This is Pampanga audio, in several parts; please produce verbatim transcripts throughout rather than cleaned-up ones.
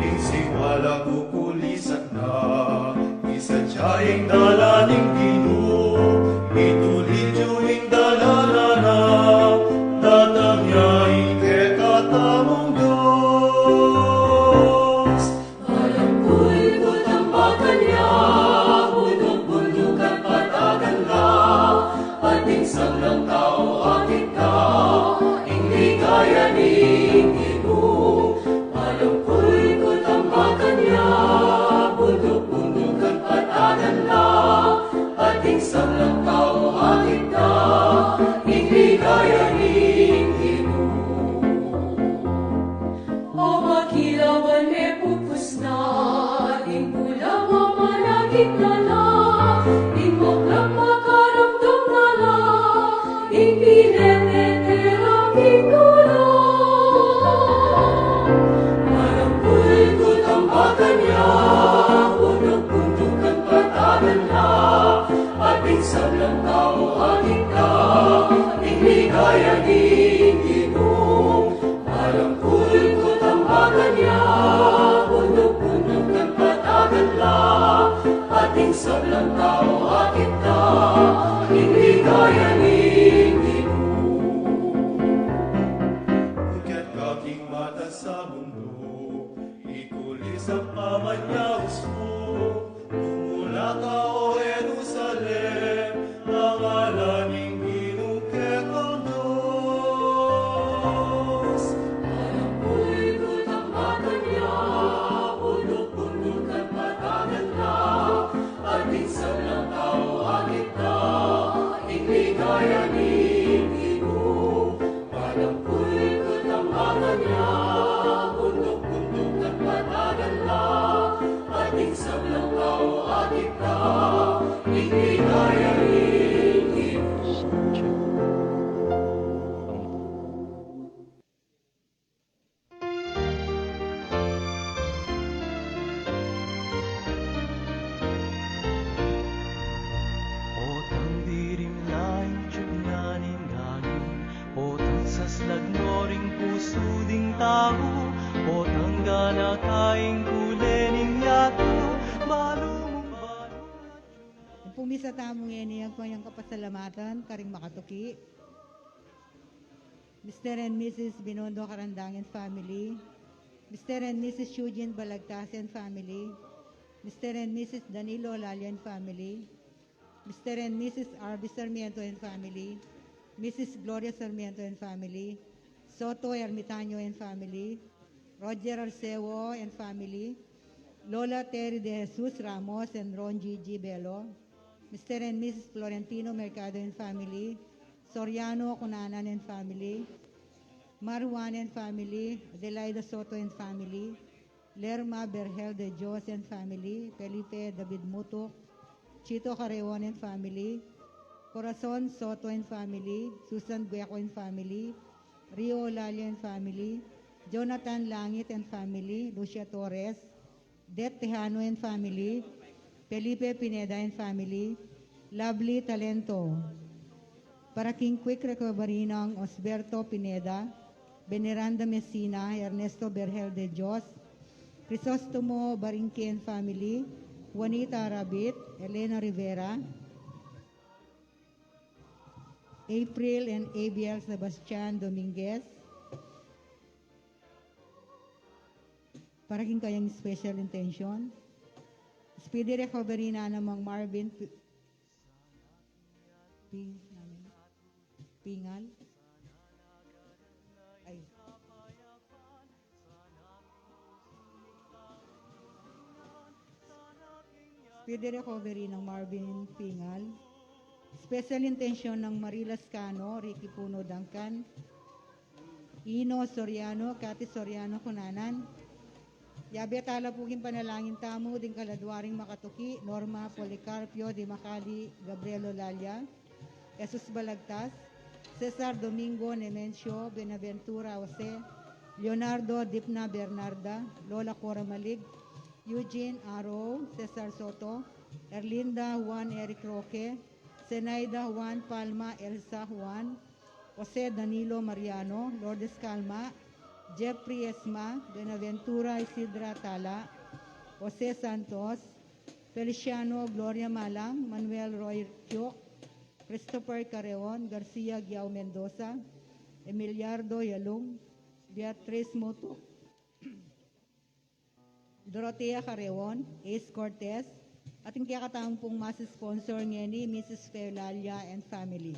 Ing siwala kukulisan na, isadya ing dalan ning Ginu, itulid yu ing dalan na, datang ya ing kekatamung Dios. Malangkul ku tambakan ya, bunduk-bunduk at patagan la, ating sablang tau akit da, ing ligaya ning Ginu. Malangkul ku tambakan ya, bunduk-bunduk at patagan la, ating sablang tau akit da, ing ligaya ning Ginu. O makilawan me pupus na, ding bulawan managit na la, ding maglap makaramdam na la, ding pineteterang pintula. Malangkul ku tambakan ya, bunduk-bunduk at patagan la, ating sablang tau akit da, ing ligaya ning Ginu. Malangkul ku tambakan ya, bunduk-bunduk at patagan la, ating sablang tau akit da, ing ligaya ning Ginu. Ukyat ka king matas a bunduk, ikulis ang pamanyaus mu, tumula ka, O Jerusalem, ang ala ning Ginu kekang Dios. Malangkul ku tambakan ya, bunduk-bunduk at patagan la, ating sablang tau akit da, ing ligaya ning Ginu. Malangkul ku tambakan ya, bunduk-bunduk at patagan la, ating sablang tau akit da, ing ligaya ning Ginu. Potang dirim la ing tiyuk na ning angin, potang saslag no ring pusu ding tau, potang ganaka ing kule ning yatu, balu mung balu. Ing pumisa tamu ngeni, agpang yang kapasalamatan karing makatuki. Mister and Missus Binondo Karandang and family, Mister and Missus Eugene Balagtas and family, Mister and Missus Danilo Lalia and family, Mister and Missus Arby Sarmiento and family, Missus Gloria Sarmiento and family, Soto Ermitaño and family, Roger Arceo and family, Lola Terry De Jesus Ramos and Ron Gigi Bello, Mister and Missus Florentino Mercado and family, Soriano Cunanan and family, Marwan and family, Adelaida Soto and family, Lerma Berhel de Dios and family, Felipe David Mutuk, Chito Carreon and family, Corazon Soto and family, Susan Gueco and family, Rio Lalia and family, Jonathan Langit and family, Lucia Torres, Det Tejano and family, Felipe Pineda and family, Lovely Talento. Para king quick recovery nang Osberto Pineda, Veneranda Messina, Ernesto Berhel de Dios, Crisostomo Barinque and family, Juanita Rabit, Elena Rivera, April and Abiel Sebastian Dominguez. Para king kayang special intention, speedy recovery na namang Marvin P-, P-, Pingal. Ay. Speedy recovery nang Marvin Pingal. Special intention nang Marie Lascano, Ricky Puno Duncan, Ino Soriano, Cathy Soriano Cunanan. Yabe tala pu king panalangin tamu ding kaladwa ring makatuki, Norma Policarpio, Di Macali, Gabriel Olalia, Jesus Balagtas, Cesar Domingo, Nemencio Benaventura Jose, Leonardo Dipna Bernarda, Lola Cora Malig, Eugene Aro, Cesar Soto, Erlinda Juan Eric Roque, Zenaida Juan Palma, Elsa Juan, Jose Danilo Mariano, Lourdes Calma, Jeffrey Esma, Buenaventura Isidra Tala, Jose Santos, Feliciano Gloria Malang, Manuel Roy Quioc, Christopher Carreon, Garcia Guiao Mendoza, Emiliardo Yalung, Beatriz Mutuk, Dorotea Carreon, Ace Cortez, at ing kekatamung mass sponsor ngeni, Missus Feolalia and family.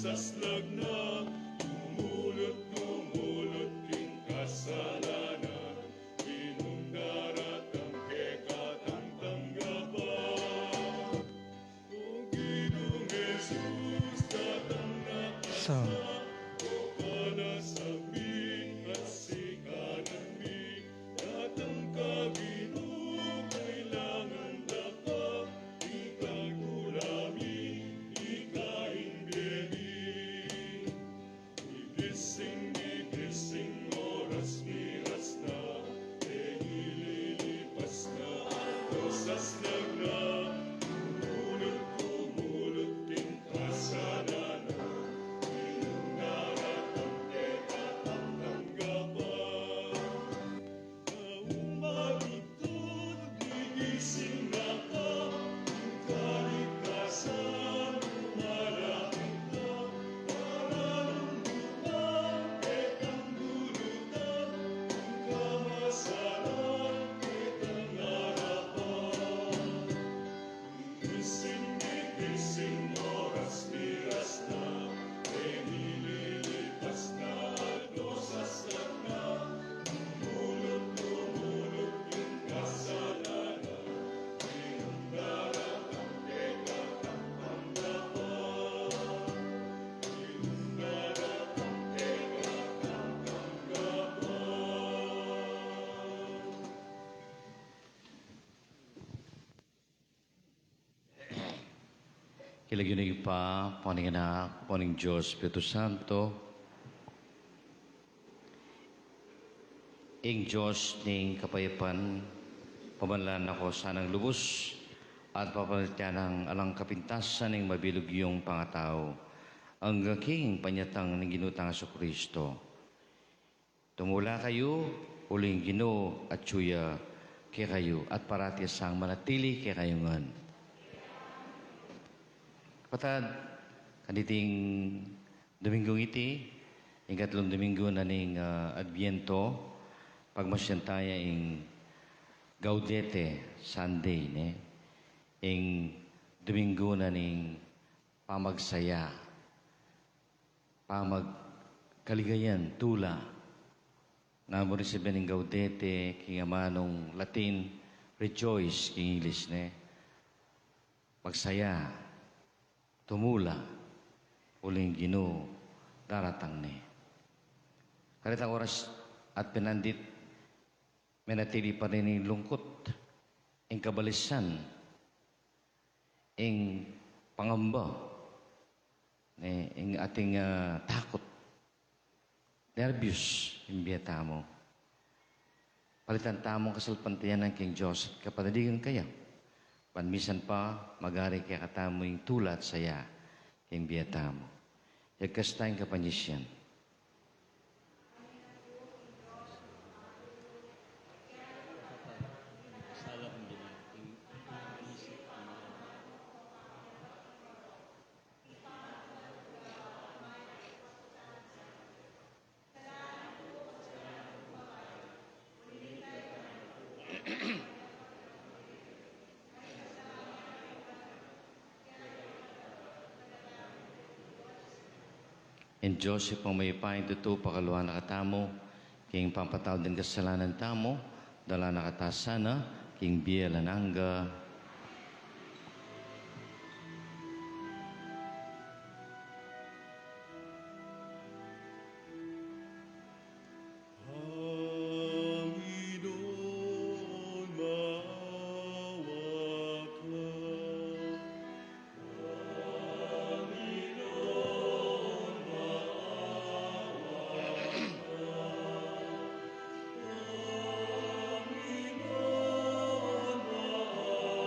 Saslag na, dumulut, dumulut king kasalanan, Ginung daratang kekatang tanggapan. O Ginung Jesus, datang na ka sa, o panasabi at sikanan mi. Datang ka, Ginu, kailangan da ka, ikang tula mi, ika ing bie mi. Gigising, gigising, oras miras na, e nililipas na, aldo saslag na, dumulut, dumulut king kasalanan, Ginung daratang kekatang tanggapan. Kaumagutut, gigising na ka, ing kalikasan, lumalapit na, paralumduman, kekang dulutan, ing kamasalan, kekang arapan. Gigising, gigising, oras miras na, e nililipas na, aldo saslag na, dumulut, dumulut king kasalanan, Ginung daratang kekatang tanggapan, Ginung daratang kekatang tanggapan. King lagyu ning Ibpa, ampo ning Anak, ampo ning Dios Espiritu Santo. Ing Dios ning kapayapan, pamalan na ko sanang lubus, at papalit ya nang alang kapintasan ing mabilug yung pangatau, angga king panyatang ning Ginu tang Jesucristo. Tumula kayu, uling Ginu atyu ya kekayu, at parati sang manatili kekayu ngan. Kapatad, kaniting Dominggung iti, ing katlung Dominggu na ning, ah, Adviento, pagmasyan taya ing Gaudete Sunday, ne? Ing Dominggu na ning pamagsaya, pamagkaligayan, tula. Namu rin sabian ing Gaudete king amanung Latin, rejoice king English, ne? Magsaya, tumula, uling Ginu daratang ne. Karetang oras at pinandit, menatili pa rin ing lungkut, ing kabalisan, ing pangamba, ne, ing ating, ah, takut, nerbius, ing bie tamu. Palitan tamung kasalpantayanan king Dios at kapanaligan kaya. Ban misan pa, magari kekatamu ing tula at saya king bie tamu. Yagkas taya ing kapanyisian. Ing Dios Ibpang mayupaya, ing tutu pakaluan na katamu, king pampatawad ning kasalanan tamu, dala na kata sana king bie alang angga. Panginoon, maawa ka. Panginoon, maawa ka. Panginoon, maawa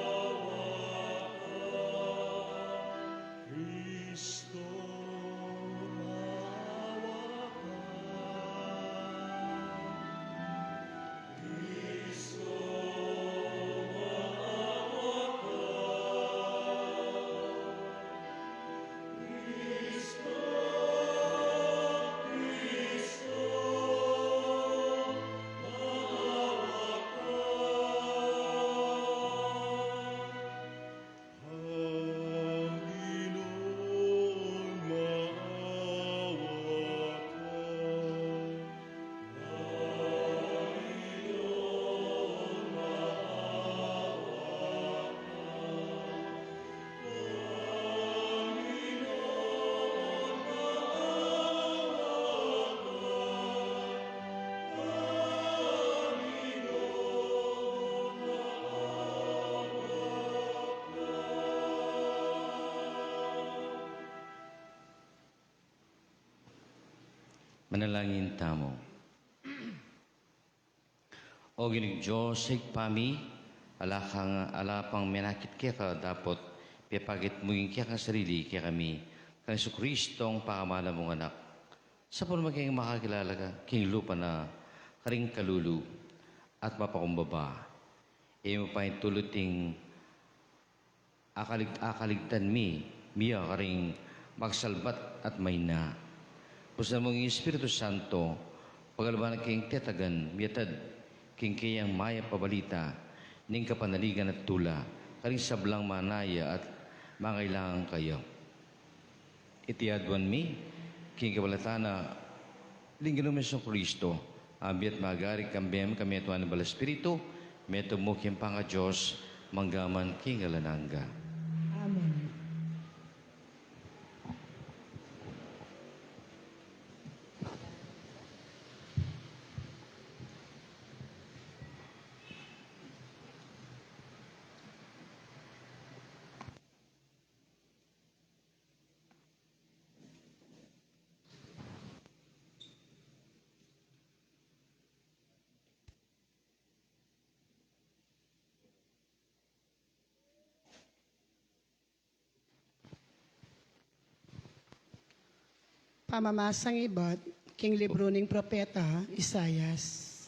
Manalangin tamu. O Ginung Dios, Ibpa mi, ala kang, ala pang menakit keka dapot pepakit mu ing kekang sarili kekami kang Jesucristong pamamala mung Anak. Sapul maging makakilala ka king lupa na karing kalulu at mapakumbaba. E mu paintulut ing akalig-, akaligtan mi, mia karing magsalbat at maina. Pusan mung Espiritu Santo, pagkalban king tetagan, miatad king keyang mayap a balita ning kapanaligan at tula karing sablang manaya at mangailangan kaya. Iti aduan mi king kapalatan ning Ginu ming Jesucristo, a mabie at magari kambe, kametung ning Banal a Espiritu, metung mu king pangadios, mangga man king alang angga. Amen. Pamamasang ibat king libru ning propeta Isaias.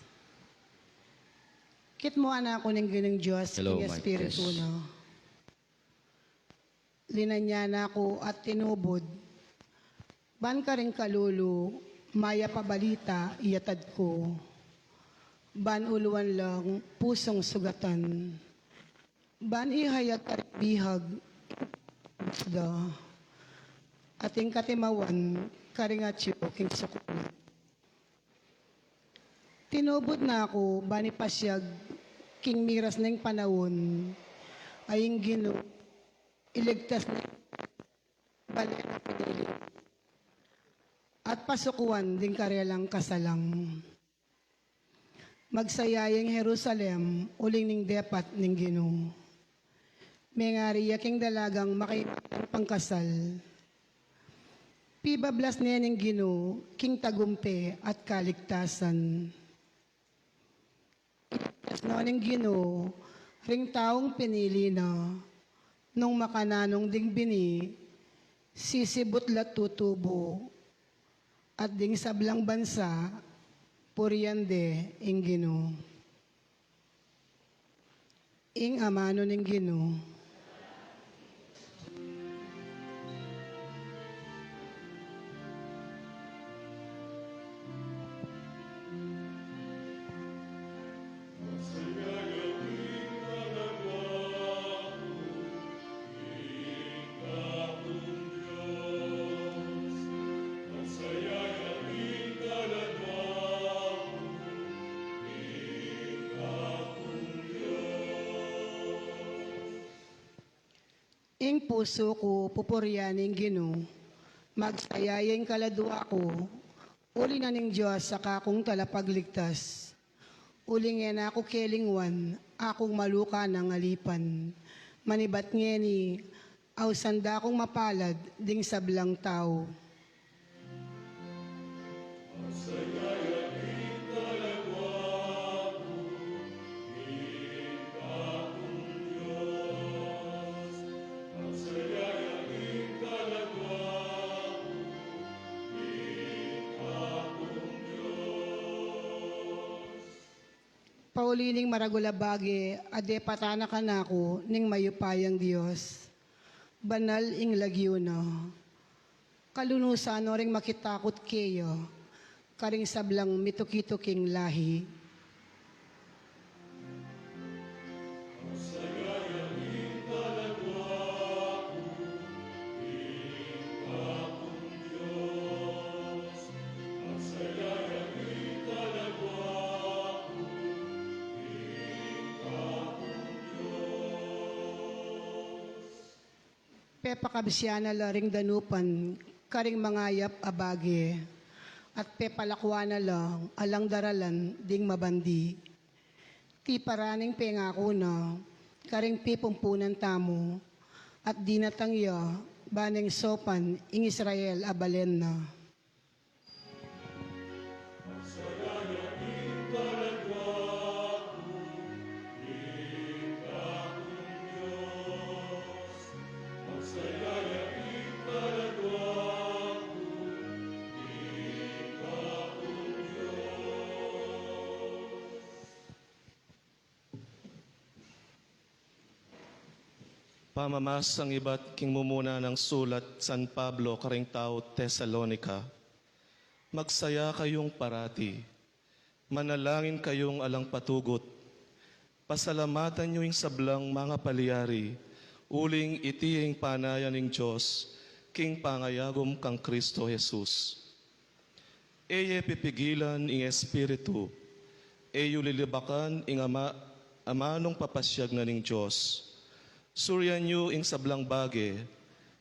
Kitmuan na ku ning Ginung Dios king Espiritu na. Linanyan na ku at tinubud. Ban karing kalulu, mayap a balita iatad ku. Ban uluan lang pusung sugatan. Ban ihayag karing bihag da. At ing katimawan karing atyu king sukulan. Tinubud na ku ban ipasiag king miras ning panaun a ing Ginu iligtas na ing balen a pinili at pasukuan ding karelang kasalang. Magsaya ya ing Jerusalem uling ning depat ning Ginu. Mengari ya king dalagang makaimatang pangkasal. Pibablas ne ning Ginu king tagumpe at kaligtasan. Iligtas no ning Ginu ring taung pinili na, nung makananung ding bini sisibut la tutubu, at ding sablang bansa purian de ing Ginu. Ing amanu ning Ginu. Ing pusu ku pupurian ing Ginu, magsaya ya ing kaladua ku, uli na ning Dios a kakung talapagligtas. Uling e na ku kelingwan, akung maluka nang alipan. Manibat ngeni, ausan da kung mapalad ding sablang tau. Pauli ning maragul a bage, a depatan na kanaku ning mayupayang Dios, banal ing lagyu na. Kalunusan no ring makitakut keya, karing sablang mituki-tuking lahi. Pepakabsian na la ring danupan karing mangayap a bage, at pepalakuan na la alang daralan ding mabandi. Tiparan ing pengaku na karing pipumpunan tamu, at dinatang ya ba neng saupan ing Israel a balen na. Pamamasang ibat king mumuna nang sulat San Pablo karing tau Tesalonica. Magsaya kayung parati. Manalangin kayung alang patugut. Pasalamatan yu ing sablang mangapalyari, uling iti ing panayan ning Dios king pangayagum kang Kristo Jesus. E ye pipigilan ing Espiritu, e yu lilibakan ing ama-, amanung papasyag na ning Dios. Surian yu ing sablang bage,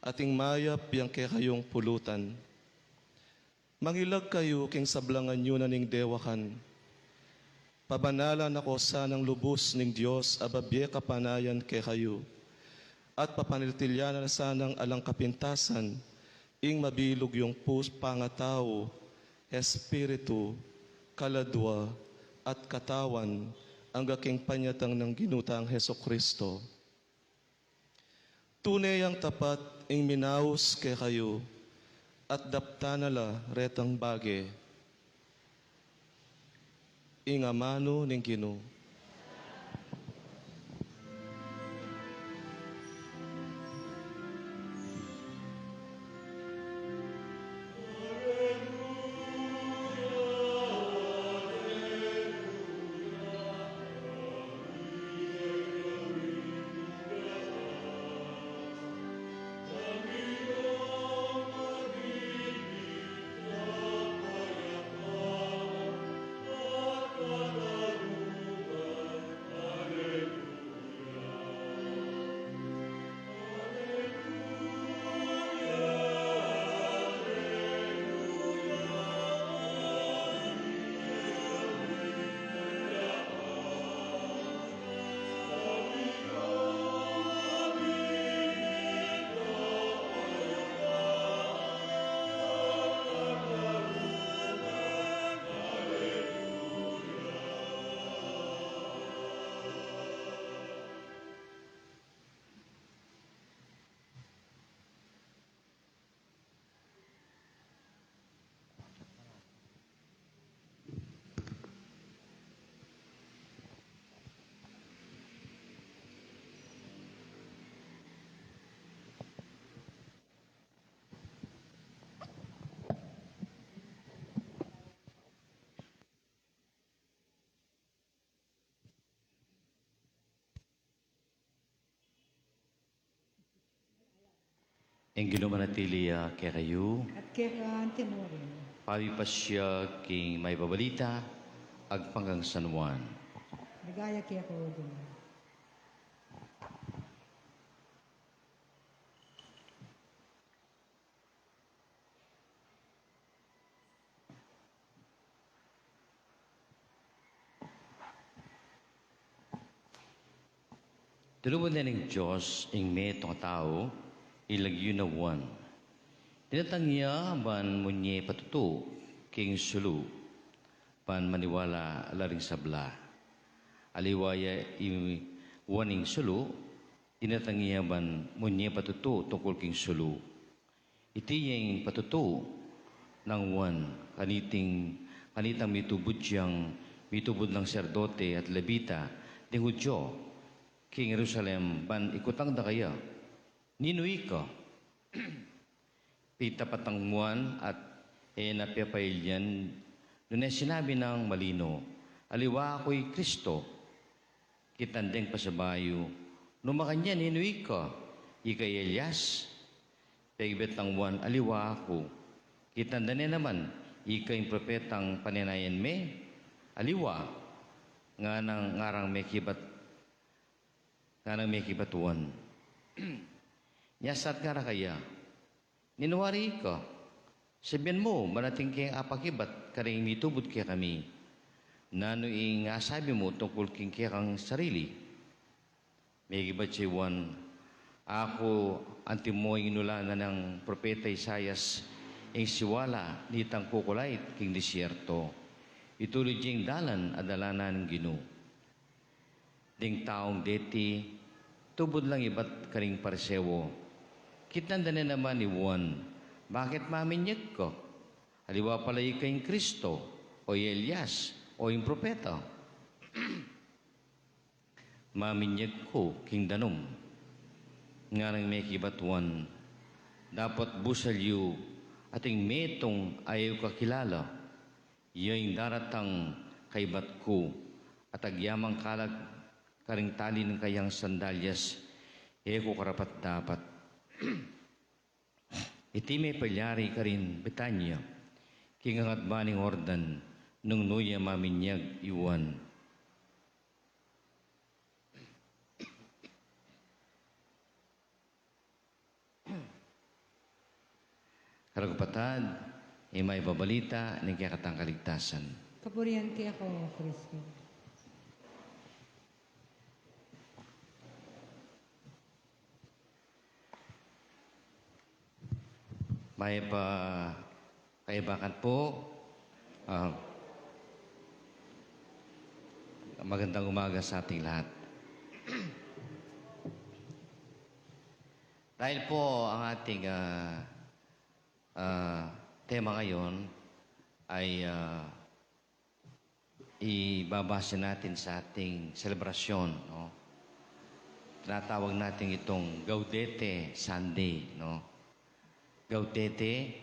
at ing mayap yang kekayung pulutan. Mangilag kayu king sablang anyu na ning dewakan. Pabanalan na ko sanang lubus ning Dios a babie kapanayan kekayu, at papaniltilyan na sanang alang kapintasan ing mabilug yung pus-, pangatau, espiritu, kaladwa, at katawan, angga king panyatang nang Ginu tang Jesucristo. Tune yang tapat ing minaus kekayu, at daptan na la retang bage. Ing amanu ning Ginu. Ing Ginu manatili ya kekayu. At keka mu rin. Pamipasiag king Mayap a Balita agpang kang San Juan. Ligaya keka, O Ginu. Tinubud ne ning Dios ing metung a tau, ilagyu na Juan. Dinatang ya ban munye patutu king sulu, ban maniwala la ring sabla. Aliwa ya i Juan ing sulu, dinatang ya ban munye patutu tungkul king sulu. Iti ya ing patutu nang Juan, kaniting, kanitang mitubud yang, mitubud lang serdote at Levita ding Judio king Jerusalem, ban ikutang da kaya, "Ninu ika?" Pitapat nang Juan at e na pepailian, nune sinabi nang malino, "Aliwa ku i Kristo." Kitang deng pasabayu, "Nu makanyan, ninu ika? Ika i Elias?" Pegibet nang Juan, "Aliwa ku." Kitang da ne naman, "Ika ing propetang panenayan me?" "Aliwa." Nganang ngarang mekibat, nganang mekibat Juan. Nyasat ngara kaya, "Ninu wari ika? Sabian mu, ban atin keng apakibat karing mitubud kekami. Nanu ing asabi mu tungkul king kekang sarili?" Mekibat ya i Juan, "Aku, antimo ing inula na nang propeta Isaias, ing siwala nitang kukulait king desierto, itulid ya ing dalan a dalanan ning Ginu." Ding taung deti, tubud lang ibat karing Pariseo. Kitnan da ne naman i Juan, "Bakit maminyag ka? Aliwa pala ika ing Kristo, o i Elias, o ing propeta." "Maminyag ku king danum, Nganang mekibatuan, dapot busal yu ating metung a e ku kakilala, ya ing daratang kaibat ku, at agyamang kalag karing tali ning kayang sandalyas, e ku karapat-dapat. Iti mepalyari karin Betania, king angat ba ning Jordan, nung nu ya maminyag i Juan. Karagupatan, ing mayap a balita ning kekatang kaligtasan. Kapurian ke, O Kristu. Mayap a kaibakan po. Ah, magandang umaga sa ating lahat. Dahil po ang ating, ah, ah, tema ngayon ay, ah, ibabase natin sa ating selebrasyon, no? Tinatawag natin itong Gaudete Sunday, no? Gaudete,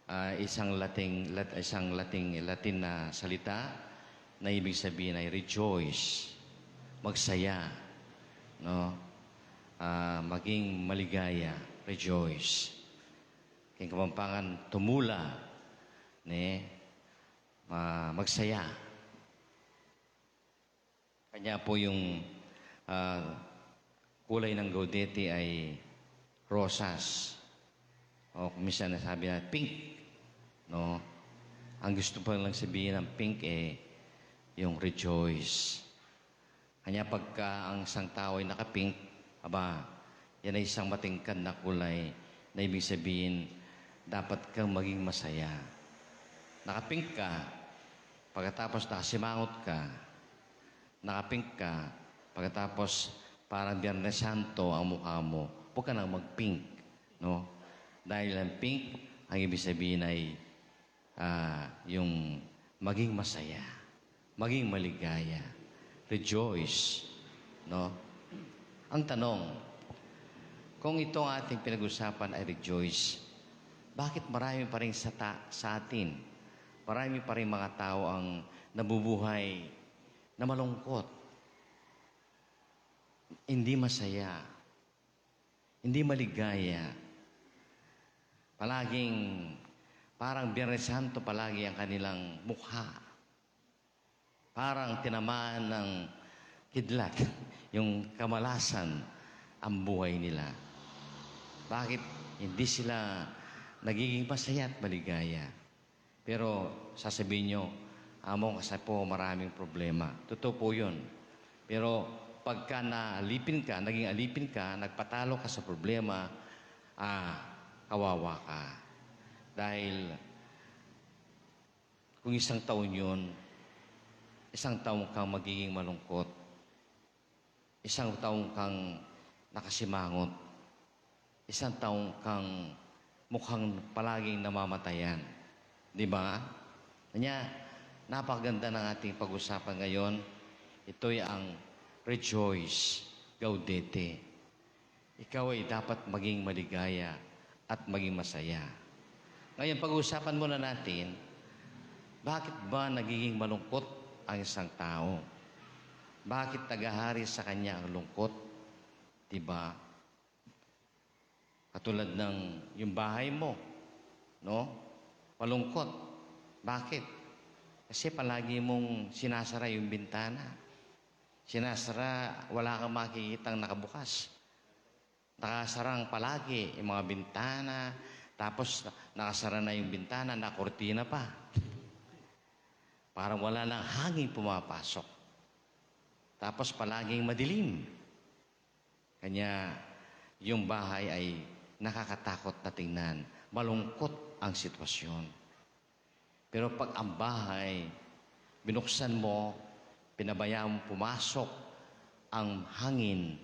ah, isang Latin, Lat-, isang Latin, Latin na salita na ibig sabihin ay rejoice, magsaya, no? Ah, maging maligaya, rejoice. King Kapampangan, tumula, ne? Ma-, magsaya. Kanya po yung, ah, kulay ng Gaudete ay rosas. O kung minsan nasabi na pink, no? Ang gusto pa lang sabihin ng pink, eh, yung rejoice. Kanya pagka ang isang tao ay naka-pink, aba, yan ay isang matingkad na kulay na ibig sabihin, dapat kang maging masaya. Naka-pink ka, pagkatapos nakasimangot ka, naka-pink ka, pagkatapos parang Biyernes Santo ang mukha mo, huwag ka nang mag-pink, no? Dahil ang pink, ang ibig sabihin ay, ah, yung maging masaya, maging maligaya, rejoice, no? Ang tanong, kung itong ating pinag-usapan ay rejoice, bakit marami pa rin sa ta-, sa atin, marami pa rin mga tao ang nabubuhay na malungkot, hindi masaya, hindi maligaya. Palaging, parang Biyernes Santo palagi ang kanilang mukha. Parang tinamaan ng kidlat, yung kamalasan, ang buhay nila. Bakit hindi sila nagiging masaya at maligaya? Pero sasabihin nyo, "Amo, kasi po maraming problema." Totoo po yun. Pero pagka naalipin ka, naging alipin ka, nagpatalo ka sa problema, ah, kawawa ka. Dahil kung isang taon yun, isang taon kang magiging malungkot, isang taon kang nakasimangot, isang taon kang mukhang palaging namamatayan. Di ba? Kanya, napakaganda ng ating pag-usapan ngayon. Ito'y ang Rejoice, Gaudete. Ikaw ay dapat maging maligaya at maging masaya. Ngayon, pag-uusapan muna natin, bakit ba nagiging malungkot ang isang tao? Bakit naghahari sa kanya ang lungkot? Di ba? Katulad ng yung bahay mo, no? Malungkot. Bakit? Kasi palagi mong sinasara yung bintana. Sinasara, wala kang makikitang nakabukas. Nakasarang palagi yung mga bintana, tapos nakasara na yung bintana, nakurtina pa. Parang wala nang hangin pumapasok. Tapos palaging madilim. Kanya, yung bahay ay nakakatakot na tingnan. Malungkot ang sitwasyon. Pero pag ang bahay, binuksan mo, pinabayaan mong pumasok ang hangin,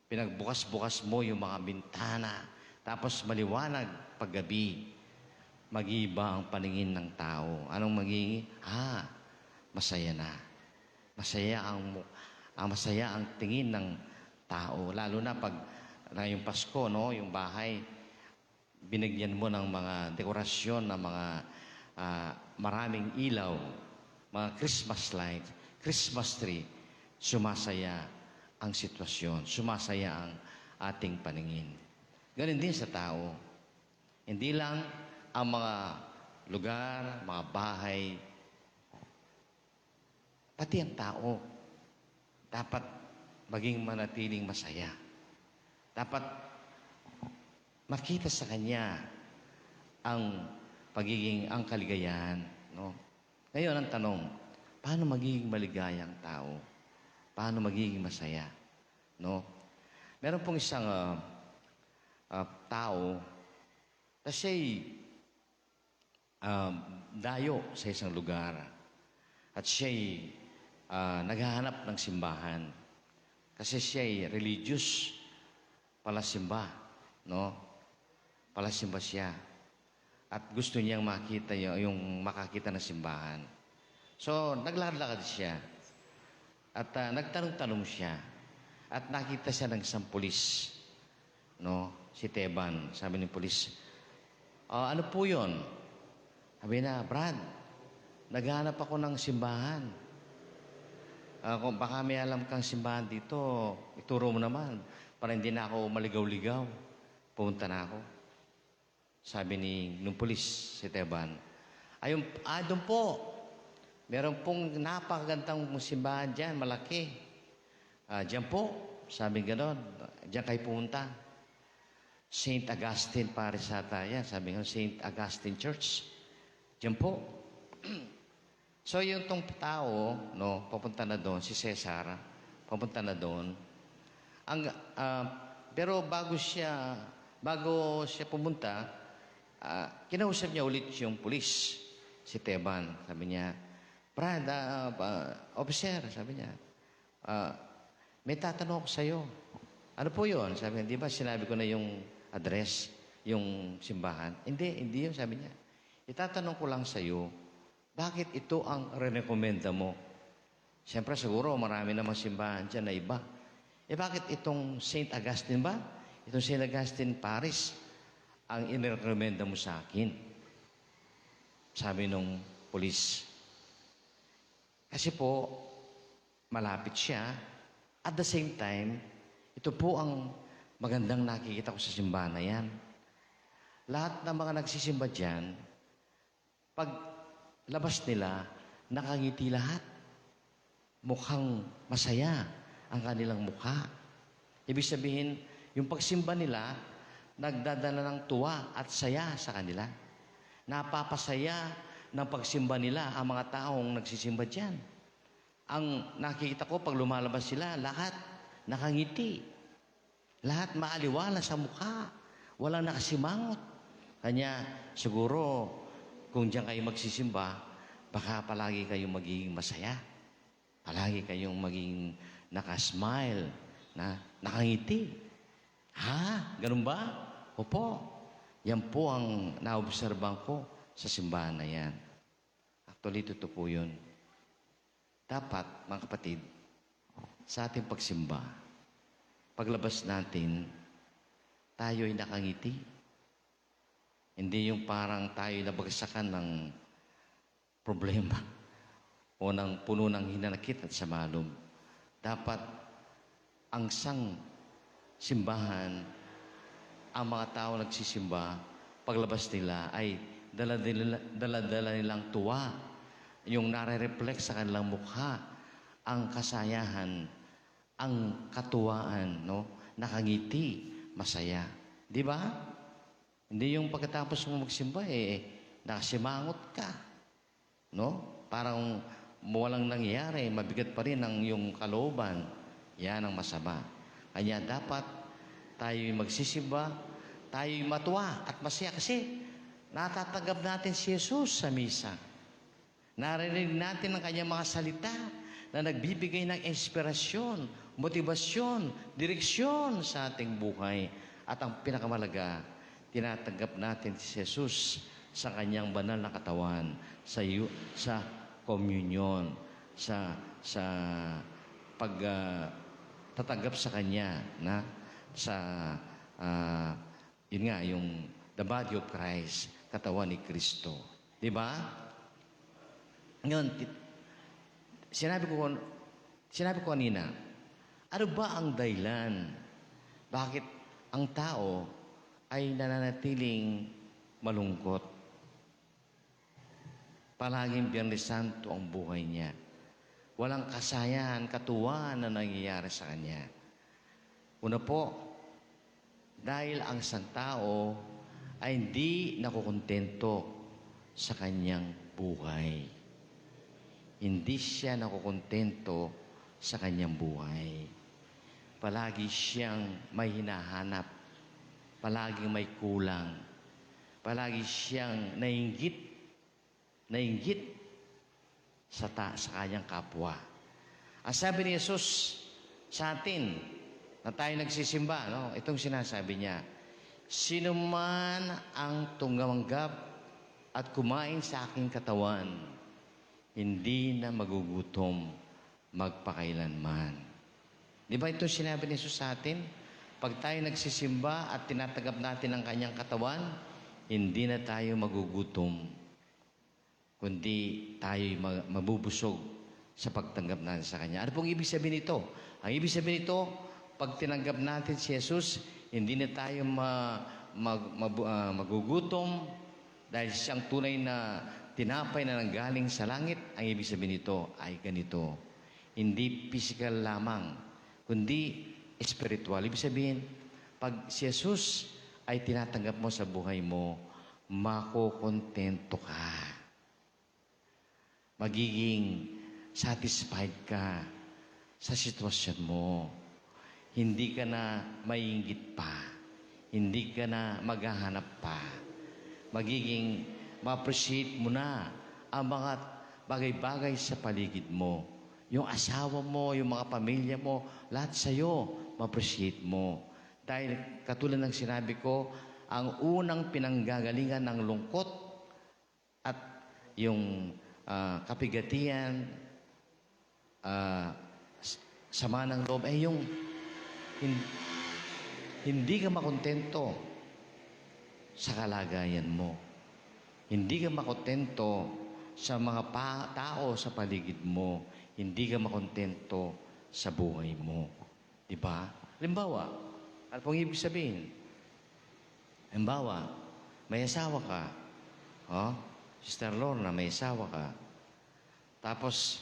pinagbukas-bukas mo yung mga bintana, tapos maliwanag paggabi, mag-iiba ang paningin ng tao. Anong magiging? Ah, masaya na. Masaya ang mu-, ah, masaya ang tingin ng tao, lalo na pag na yung Pasko, no? Yung bahay, binigyan mo ng mga dekorasyon, ng mga, ah, maraming ilaw, mga Christmas light, Christmas tree, sumasaya ang sitwasyon, sumasaya ang ating paningin. Ganun din sa tao. Hindi lang ang mga lugar, mga bahay, pati ang tao, dapat maging manatiling masaya. Dapat makita sa kanya ang pagiging, ang kaligayahan, no? Ngayon, ang tanong, paano magiging maligaya ang tao? Paano magiging masaya, no? Meron pong isang, ah, ah, tao na siya'y, ah, dayo sa isang lugar at siya'y, ah, naghahanap ng simbahan kasi siya'y religious, palasimba, no? Palasimba siya. At gusto niyang makita yu-, yung makakita ng simbahan. So, naglakad-lakad siya. At, ah, nagtanong-tanong siya. At nakita siya ng isang pulis, no? Si Teban. Sabi ng pulis, "Ah, ano po yun?" Sabi na, "Brad, naghanap ako ng simbahan. Ah, kung baka may alam kang simbahan dito, ituro mo naman para hindi na ako maligaw-ligaw. Pumunta na ako." Sabi ni, nung pulis, si Teban, "Ayun, ah, doon po. Meron pong napakagandang simbahan dyan, malaki. Ah, dyan po." Sabi ganon, "Dyan kayo pumunta. Saint Augustine Parish ata yan." Sabi nga, "Saint Augustine Church. Dyan po." So, yung tong tao, no, papunta na doon, si Cesar, papunta na doon. Ang, ah, pero bago siya, bago siya pumunta, ah, kinausap niya ulit yung pulis, si Teban. Sabi niya, "Brad, ah, ah, officer," sabi niya, "ah, may tatanong ako sa'yo." "Ano po yun?" Sabi niya, "Di ba sinabi ko na yung address, yung simbahan?" "Hindi, hindi yun," sabi niya. "Itatanong ko lang sa'yo, bakit ito ang rerekomenda mo? Siyempre, siguro marami namang simbahan dyan na iba. Eh, bakit itong Saint Augustine ba? Itong Saint Augustine Parish ang inirekomenda mo sa akin?" Sabi nung pulis. Kasi po, malapit siya. At the same time, ito po ang magandang nakikita ko sa simbahan na yan. Lahat ng mga nagsisimba dyan, paglabas nila, nakangiti lahat. Mukhang masaya ang kanilang mukha. Ibig sabihin, yung pagsimba nila, nagdadala ng tuwa at saya sa kanila. Napapasaya ng pagsimba nila ang mga taong nagsisimba diyan. Ang nakikita ko, pag lumalabas sila, lahat nakangiti. Lahat maaliwalas ang mukha. Walang nakasimangot. Kanya, siguro, kung diyan kayo magsisimba, baka palagi kayong magiging masaya. Palagi kayong maging naka-smile, na, nakangiti. Ha? Ganun ba? Opo. Yan po ang naobserbahan ko sa simbahan na yan. Actually, totoo po yun. Dapat, mga kapatid, sa ating pagsimba, paglabas natin, tayo'y nakangiti. Hindi yung parang tayo'y nabagsakan ng problema o ng puno ng hinanakit at sama loob. Dapat ang sang simbahan, ang mga tao nagsisimba, paglabas nila ay dala-dala, dala-dala nilang tuwa, yung nare-reflect sa kanilang mukha, ang kasayahan, ang katuwaan, no? Nakangiti, masaya. Di ba? Hindi yung pagkatapos mo magsimba, eh, nakasimangot ka. No? Parang walang nangyayari, mabigat pa rin ang iyong kalooban. Yan ang masama. Kanya dapat tayo'y magsisimba, tayo'y matuwa at masaya kasi natatanggap natin si Jesus sa misa. Narinig natin ang kanyang mga salita na nagbibigay ng inspirasyon, motibasyon, direksyon sa ating buhay. At ang pinakamalaga, tinatanggap natin si Jesus sa kanyang banal na katawan, sa yu-, sa komunyon, sa, sa pag, ah, tatanggap sa kanya, na sa, ah, yun nga, yung the body of Christ, katawan ni Kristo. Di ba? Ngayon, ti-, sinabi ko, sinabi ko kanina, ano ba ang dahilan bakit ang tao ay nananatiling malungkot? Palaging Biyernes Santo ang buhay niya. Walang kasayahan, katuwaan na nangyayari sa kanya. Una po, dahil ang isang tao ay hindi nakukontento sa kanyang buhay. Hindi siya nakukontento sa kanyang buhay. Palagi siyang may hinahanap. Palaging may kulang. Palagi siyang nainggit, nainggit sa ta-, sa kanyang kapwa. Ang sabi ni Jesus sa atin na tayo nagsisimba, no? Itong sinasabi niya, "Sino man ang tumanggap at kumain sa aking katawan, hindi na magugutom magpakailanman." Di ba ito sinabi ni Jesus sa atin? Pag tayo nagsisimba at tinatanggap natin ang kanyang katawan, hindi na tayo magugutom, kundi tayo'y ma-, mabubusog sa pagtanggap natin sa kanya. Ano pong ibig sabihin nito? Ang ibig sabihin nito, pag tinanggap natin si Jesus, hindi na tayo ma-, mag-, mabu-, ah, magugutom dahil siyang tunay na tinapay na nanggaling sa langit. Ang ibig sabihin nito ay ganito, hindi pisikal lamang, kundi espiritual. Ibig sabihin, pag si Jesus ay tinatanggap mo sa buhay mo, makokontento ka. Magiging satisfied ka sa sitwasyon mo. Hindi ka na mainggit pa. Hindi ka na maghahanap pa. Magiging ma-appreciate mo na ang mga bagay-bagay sa paligid mo. Yung asawa mo, yung mga pamilya mo, lahat sa'yo, ma-appreciate mo. Dahil katulad ng sinabi ko, ang unang pinanggagalingan ng lungkot at yung, ah, kapigatian, ah, s-, sama ng loob, eh, yung hin-, hindi ka makontento sa kalagayan mo. Hindi ka makontento sa mga pa-, tao sa paligid mo. Hindi ka makontento sa buhay mo. Di ba? Halimbawa, ano pong ibig sabihin? Halimbawa, may asawa ka. Oh, Sister Lorna, may asawa ka. Tapos,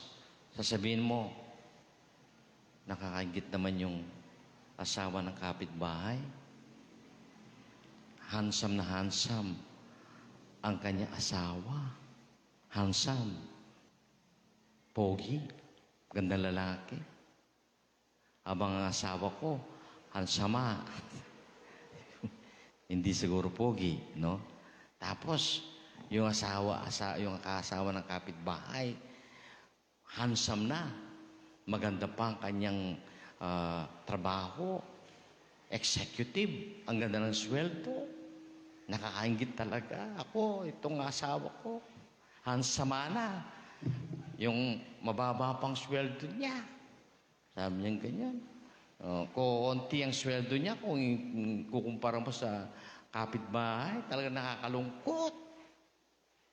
sasabihin mo, "Nakakaingit naman yung asawa ng kapitbahay. Handsome na handsome ang kanyang asawa. Handsome. Pogi. Gandang lalaki. Abang ang asawa ko, handsome." Hindi siguro pogi, no? Tapos, yung asawa, asa-, yung asawa ng kapitbahay, handsome na. Maganda pa ang kanyang, ah, trabaho. Executive. Ang ganda ng sweldo. Nakakaingit talaga. Ako, itong asawa ko, handsome na. Yung mababa pang sweldo niya. Sabi niya ganyan. Oh, konti ang sweldo niya kung i-, kukumpara mo sa kapitbahay, talaga nakakalungkot,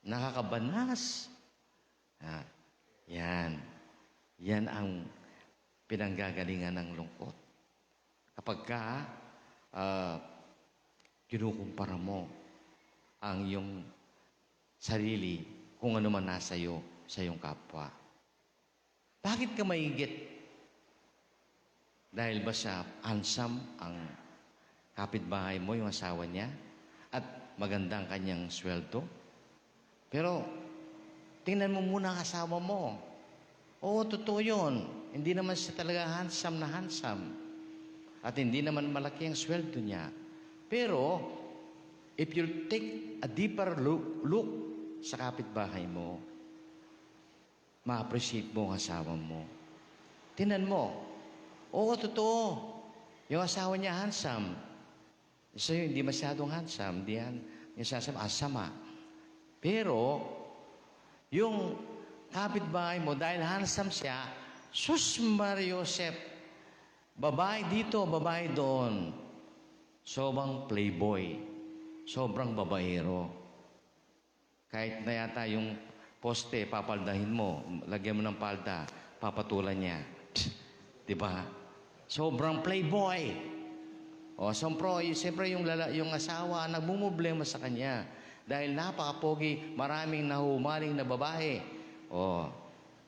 nakakabanas. Ah, yan. Yan ang pinanggagalingan ng lungkot. Kapag ka, ah, kinukumpara mo ang iyong sarili kung ano man nasa iyo sa iyong kapwa. Bakit ka maigit? Dahil ba sa handsome ang kapitbahay mo, yung asawa niya, at maganda ang kanyang sweldo? Pero tingnan mo muna ang asawa mo. Oo, totoo yun. Hindi naman siya talaga handsome na handsome. At hindi naman malaki ang sweldo niya. Pero, if you take a deeper look, look sa kapitbahay mo, ma-appreciate mo ang asawa mo. Tingnan mo. Oo, totoo. Yung asawa niya handsome. Sa'yo, hindi masyadong handsome. Hindi yan, yung sasama, ah, sama. Pero, yung kapitbahay mo, dahil handsome siya, sus, Maria Josep, babae dito, babae doon. Sobrang playboy, sobrang babaero. Kahit na yata yung poste, papaldahin mo, lagyan mo ng palda, papatulan niya. Di ba? Sobrang playboy. O, siyempre, siyempre yung, lala, yung asawa, nagmumroblema sa kanya. Dahil napakapogi, maraming nahumaling na babae. O,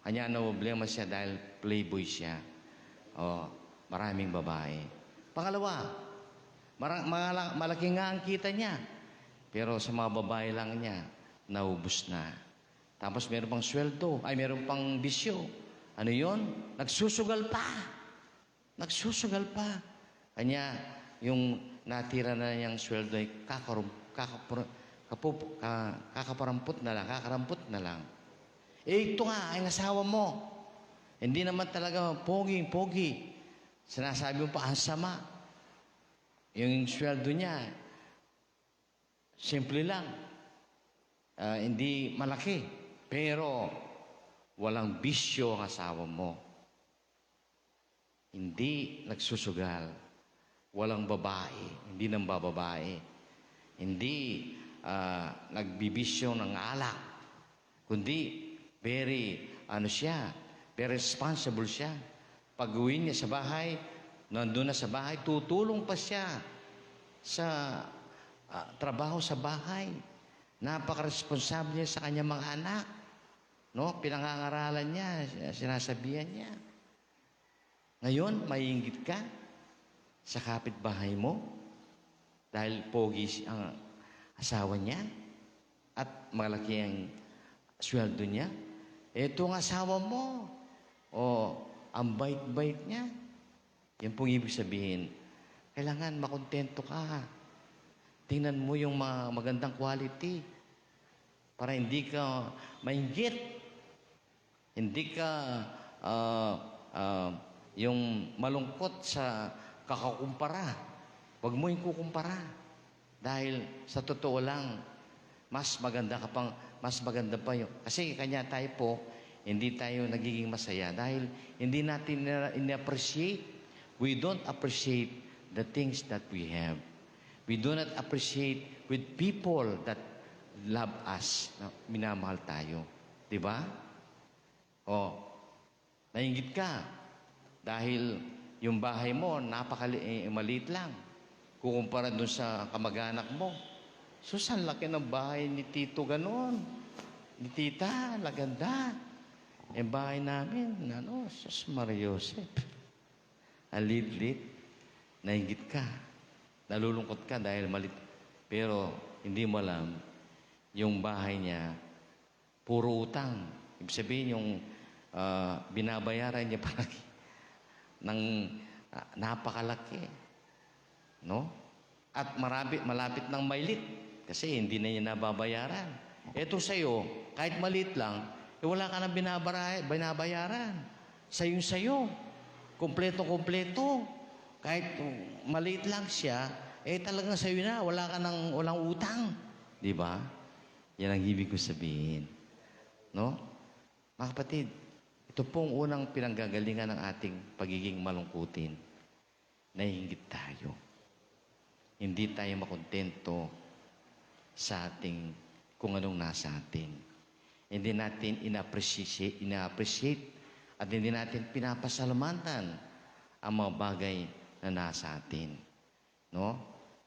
kanya namumroblema siya dahil playboy siya. O, maraming babae. Pangalawa, mara- mala- malaki nga ang kita niya. Pero sa mga babae lang niya, naubos na. Tapos meron pang sweldo, ay, meron pang bisyo. Ano yon? Nagsusugal pa. Nagsusugal pa. Kanya, yung natira na niyang sweldo ay kakarum, kakapur, kapup, ka, kakaparamput na lang, kakaramput na lang. Eh, ito nga, ay asawa mo. Hindi naman talaga poging-pogi. Sinasabi mo pa, ang sama. Yung sweldo niya, simple lang. Ah, hindi malaki. Pero, walang bisyo ang asawa mo. Hindi nagsusugal. Walang babae. Hindi nang bababae. Hindi, ah, nagbibisyo ng alak. Kundi, very, ano siya, very responsible siya. Pag-uwi niya sa bahay, nandun na sa bahay, tutulong pa siya sa, ah, trabaho sa bahay. Napaka-responsable niya sa kanyang mga anak. No? Pinangangaralan niya, sinasabihan niya. Ngayon, maiinggit ka sa kapitbahay mo dahil pogi si, ang asawa niya at malaki ang sweldo niya. Etong asawa mo, o, ang bait-bait niya. Yan pong ibig sabihin, kailangan makontento ka. Tingnan mo yung mga magandang quality para hindi ka mainggit. Hindi ka, ah, ah, yung malungkot sa kakakumpara. Huwag mo yung kukumpara. Dahil sa totoo lang, mas maganda ka pang, mas maganda pa yung, kasi kanya tayo po, hindi tayo nagiging masaya dahil hindi natin ina-, ina-appreciate. We don't appreciate the things that we have. We do not appreciate with people that love us, na minamahal tayo. Di ba? O, nainggit ka. Dahil yung bahay mo, napakali-, eh, maliit lang. Kukumpara dun sa kamag-anak mo. Sus, ang laki ng bahay ni Tito ganon. Ni Tita, laganda. Yung bahay namin, ano, sus, Maria Joseph. Ang liit-liit, nainggit ka. Nalulungkot ka dahil maliit. Pero, hindi mo alam, yung bahay niya, puro utang. Ibig sabihin yung, ah, binabayaran niya palagi ng, ah, napakalaki. No? At marami, malapit nang mailit kasi hindi na niya nababayaran. Eto sa'yo, kahit maliit lang, eh, wala ka nang binabara-, binabayaran. Sayong-sayo. Kompleto-kompleto. Kahit maliit lang siya, eh, talagang sa'yo na, wala ka nang, walang utang. Di ba? Yan ang ibig ko sabihin. No? Mga kapatid, ito pong unang pinanggagalingan ng ating pagiging malungkutin. Naiinggit tayo. Hindi tayo makontento sa ating, kung anong nasa atin. Hindi natin ina-appreciate, ina-appreciate at hindi natin pinapasalamatan ang mga bagay na nasa atin. No?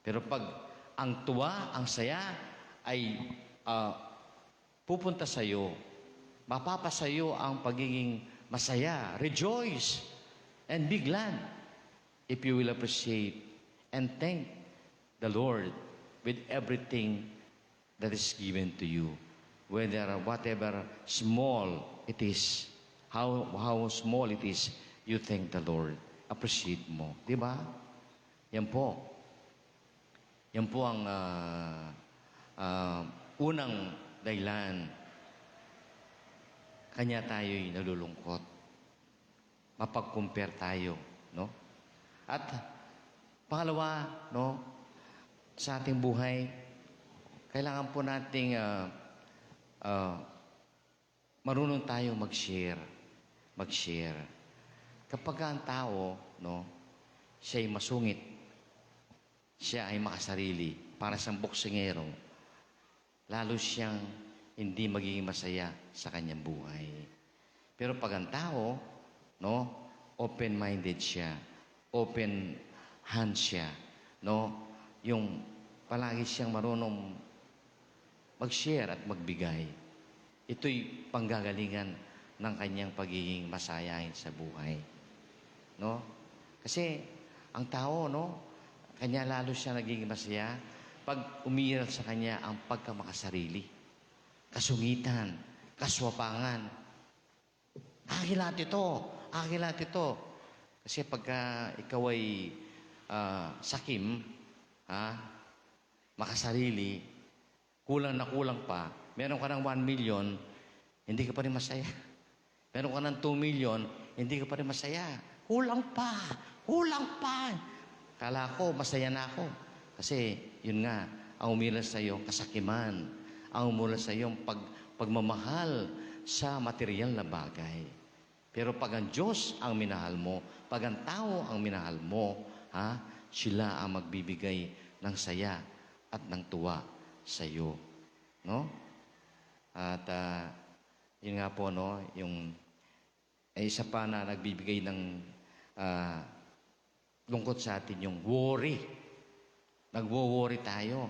Pero pag ang tuwa, ang saya ay, ah, pupunta sa'yo, mapapasa'yo ang pagiging masaya. Rejoice and be glad if you will appreciate and thank the Lord with everything that is given to you. Whether, whatever small it is, how, how small it is, you thank the Lord. Appreciate mo. Di ba? Yan po. Yan po ang, ah, ah, unang dahilan kanya tayo'y nalulungkot. Mapag-compare tayo, no? At pangalawa, no, sa ating buhay, kailangan po nating, ah, ah, marunong tayong mag-share. Mag-share. Kapag ang tao, no, siya'y masungit, siya ay makasarili, para siyang boksingero, lalo siyang hindi magiging masaya sa kanyang buhay. Pero pag ang tao, no, open-minded siya, open hand siya, no, yung palagi siyang marunong mag-share at magbigay. Ito'y panggagalingan ng kanyang pagiging masayahin sa buhay. No? Kasi ang tao, no, kanya lalo siya nagiging masaya pag umiiral sa kanya ang pagkamakasarili, kasungitan, kaswapangan. Akin lahat ito, akin lahat ito. Kasi pagka ikaw ay, ah, sakim, ha, makasarili, kulang na kulang pa, meron ka ng one million, hindi ka pa rin masaya. Meron ka ng two million, hindi ka pa rin masaya. Kulang pa, kulang pa. Kala ko, masaya na ako. Kasi, yun nga, ang umiral sa'yo, kasakiman. Ang umiral sa'yo, pag, pagmamahal sa material na bagay. Pero pag ang Diyos ang minahal mo, pag ang tao ang minahal mo, ha, sila ang magbibigay ng saya at ng tuwa sa'yo. No? At, ah, yun nga po, no, yung, eh, isa pa na nagbibigay ng, ah, lungkot sa atin yung worry. Nagwo-worry tayo,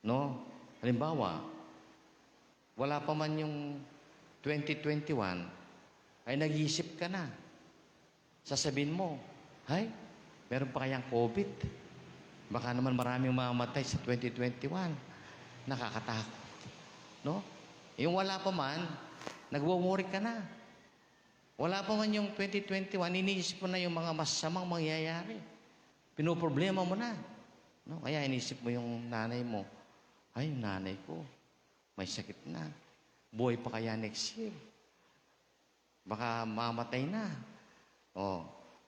no? Halimbawa, wala pa man yung twenty twenty-one, ay nag-iisip ka na. Sasabihin mo, "Ay, meron pa kayang covid? Baka naman maraming mamatay sa twenty twenty-one." Nakakatakot, no? Yung wala pa man, nagwo-worry ka na. Wala pa man yung twenty twenty-one, iniisip mo na yung mga masamang mangyayari. Pinoproblema mo na. No? Kaya inisip mo yung nanay mo. "Ay, yung nanay ko, may sakit na. Buhay pa kaya next year? Baka mamatay na." Oh,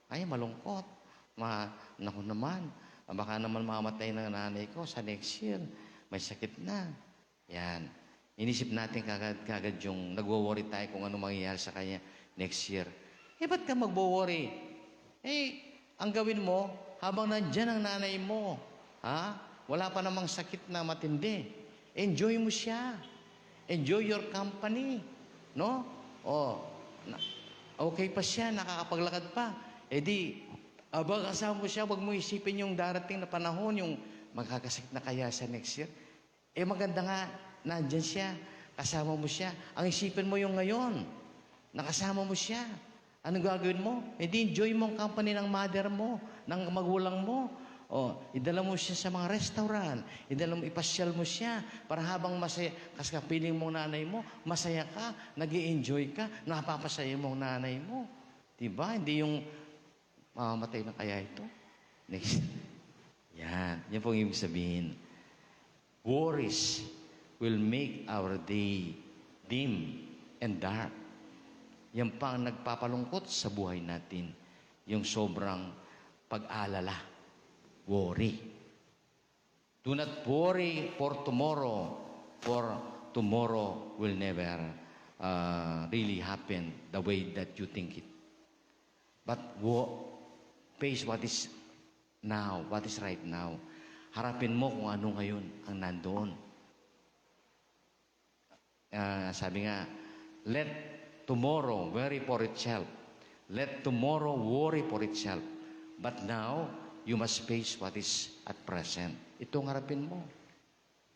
ay, malungkot. Ma, naku naman, baka naman mamatay na nanay ko sa next year. May sakit na. Yan. Inisip natin kagad, kagad yung nagwo-worry tayo kung ano mangyayari sa kanya next year. Eh, ba't ka magwo-worry? Eh, ang gawin mo, habang nandyan ang nanay mo, ha? Wala pa namang sakit na matindi. Enjoy mo siya. Enjoy your company. No? O, na, okay pa siya, nakakapaglakad pa. Eh di, aba, kasama mo siya, wag mo isipin yung darating na panahon, yung magkakasakit na kaya sa next year. Eh, maganda nga, nandyan siya, kasama mo siya. Ang isipin mo yung ngayon, nakasama mo siya. Anong gagawin mo? Eh, di enjoy mo ang company ng mother mo, ng magulang mo. O, idala mo siya sa mga restaurant, idala mo, ipasyal mo siya, para habang masaya, kas kapiling mong nanay mo, masaya ka, nag enjoy ka, napapasaya mo ang nanay mo. Diba? Hindi yung, "Mamamatay na kaya ito?" Next. Yan. Yan pong ibig sabihin. Worries will make our day dim and dark. Yan pa ang nagpapalungkot sa buhay natin, yung sobrang pag-alala, worry. Do not worry for tomorrow, for tomorrow will never, uh, really happen the way that you think it. But wo-, face what is now, what is right now. Harapin mo kung ano ngayon ang nandoon. Ah, sabi nga, "Let tomorrow worry for itself. Let tomorrow worry for itself. But now, you must face what is at present." Ito ang harapin mo.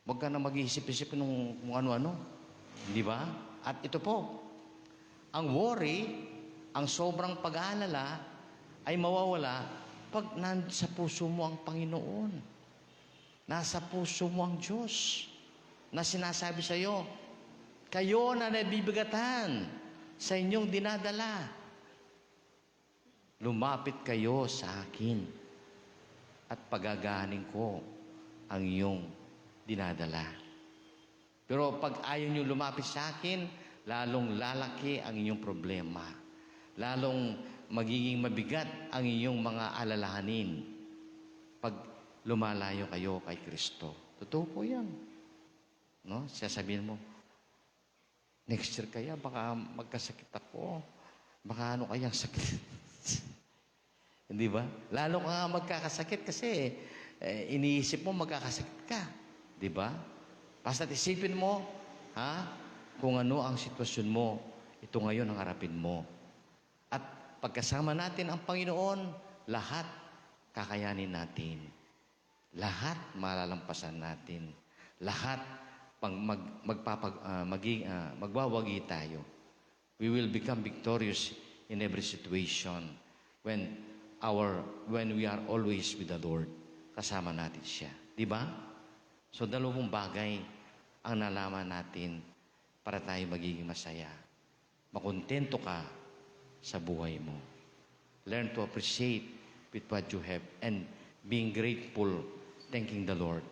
Huwag ka na mag-iisip-isip nung kung ano-ano. Di ba? At ito po, ang worry, ang sobrang pag-aalala ay mawawala pag nasa puso mo ang Panginoon. Nasa puso mo ang Diyos na sinasabi sa'yo, "Kayo na nabibigatan sa inyong dinadala, lumapit kayo sa akin at pagaganin ko ang inyong dinadala." Pero pag ayaw niyo lumapit sa akin, lalong lalaki ang inyong problema. Lalong magiging mabigat ang inyong mga alalahanin pag lumalayo kayo kay Kristo. Totoo po yan. No? Sasabihin mo, "Next year kaya, baka magkasakit ako. Baka ano kayang sakit?" Hindi ba? Lalo ka nga magkakasakit kasi Eh, iniisip mo, magkakasakit ka. Di ba? Basta't isipin mo, ha? Kung ano ang sitwasyon mo, ito ngayon ang harapin mo. At pagkasama natin ang Panginoon, lahat kakayanin natin. Lahat malalampasan natin. Lahat pang mag-, magpapag-, ah, magi-, ah, magwawagi tayo. We will become victorious in every situation when our, when we are always with the Lord. Kasama natin siya. Di ba? So, dalawang bagay ang nalaman natin para tayo magiging masaya. Makontento ka sa buhay mo. Learn to appreciate with what you have and being grateful, thanking the Lord.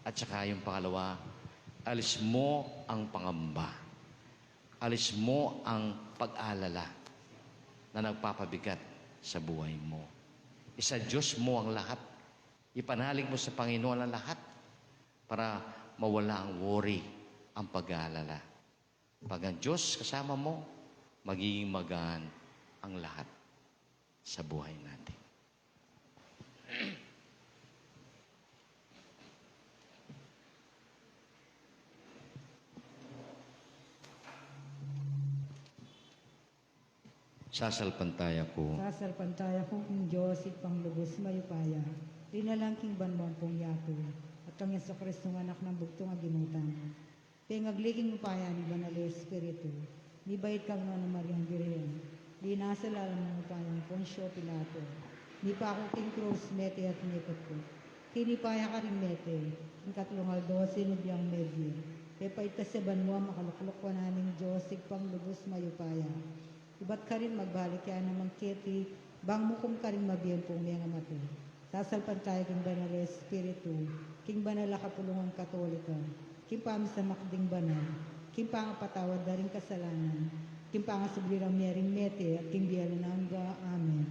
At saka yung pangalawa, alis mo ang pangamba. Alis mo ang pag-alala na nagpapabigat sa buhay mo. Isa-Diyos mo ang lahat. Ipanalig mo sa Panginoon ang lahat para mawala ang worry, ang pag-aalala. Pag ang Diyos kasama mo, magiging magaan ang lahat sa buhay natin. Sasalpantaya ku. Sasalpantaya ku king Dios, Ibpang lubus mayupaya, linalang king banua ampong yatu, at kang Jesucristo, Anak nang bugtung a Ginu tamu. Pengagli king upaya ning Banal a Espiritu, mibait kang Nuan a Mariang Birhen, linasa lalam ning upaya nang Poncio Pilato, mipaku king krus, mete at mipatku. Keni paya karing mete, king katlung aldo sinubli yang mebie, pepaitas ya banua, makalukluk wanan ning Dios, Ibpang lubus mayupaya. Ibat karin magbalik ya naman keti, bang mukum karing mabie ampong mengamate. Sasalpantaya king Banal a Espiritu, king banal a kapulungan Katolika, king pamisamak ding banal, king pangapatawad da ring kasalanan, king pangasubli rang mie ring mete, at king bie alang angga. Amen.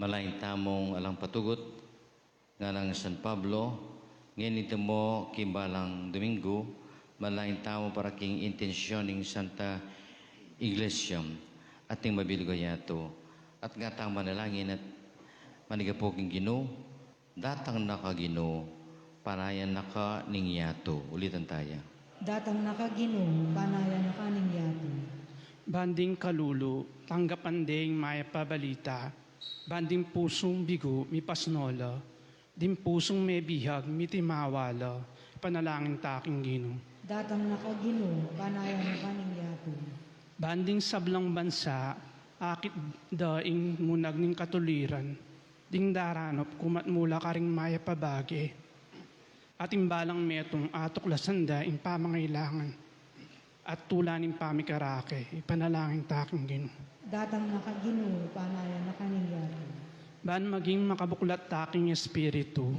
Manalangin tamung alang patugut, ngana nang San Pablo, ngeni tamu king balang Domingo, manalangin tamu para king intensyon ning Santa Iglesia at ning mabilug a yatu. At nga tang manalangin at manigapu king Ginu, datang na ka Ginu, panayan na ka ning yatu. Ulitan taya. Datang na ka Ginu, panayan na ka ning yatu. Ban ding kalulu, tanggapan de ing mayap a balita, ban ding pusung bigu, mipasno la, ding pusung mebihag, mitimawa la, ipanalangin ta king Ginu. Datang na ka Ginu, panayan na ka ning yatu. Ban ding sablang bansa, akit da ing munag ning katuliran, ding daranup kumat mula karing mayap a bage. At ing balang metung atuklasan da ing pamangailangan at tula ning pamikarake, ipanalangin ta king Ginu. Datang na ka Ginu, panayan na ka ning yatu. Ban maging makabuklat ta king espiritu,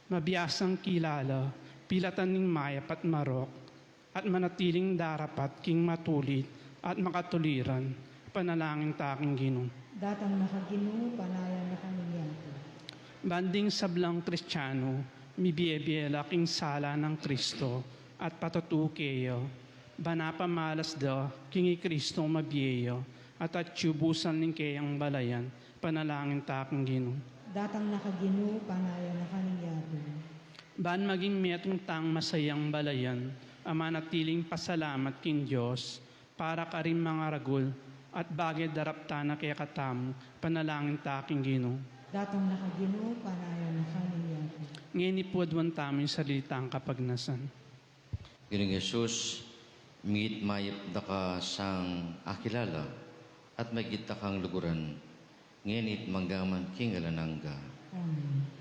mabiasang kilala, pilatan ning mayap at marok, at manatiling darapat king matulid at makatuliran, ipanalangin ta king Ginu. Datang na ka Ginu, panayan na ka ning yatu. Ban ding sablang Kristiano, mibie-bie la king sala nang Kristo at patutu keya, ban apamalas da king i Kristo mabie ya, at atyu busan ning keyang balayan, ipanalangin ta king Ginu. Datang na ka Ginu, panayan na ka ning yatu. Ban maging metung tang masayang balayan, a manatiling pasalamat king Dios, para karing mangaragul at bage daraptan na kekatamu, ipanalangin ta king Ginu. Datang na ka Ginu, panayan na ka ning yatu. Ngeni pu aduan tamu ing sarili tang kapagnasan. Ginung Jesus, migit mayap da ka sang akilala, at migit da kang luguran, ngeni at manggaman king alang angga. Amen.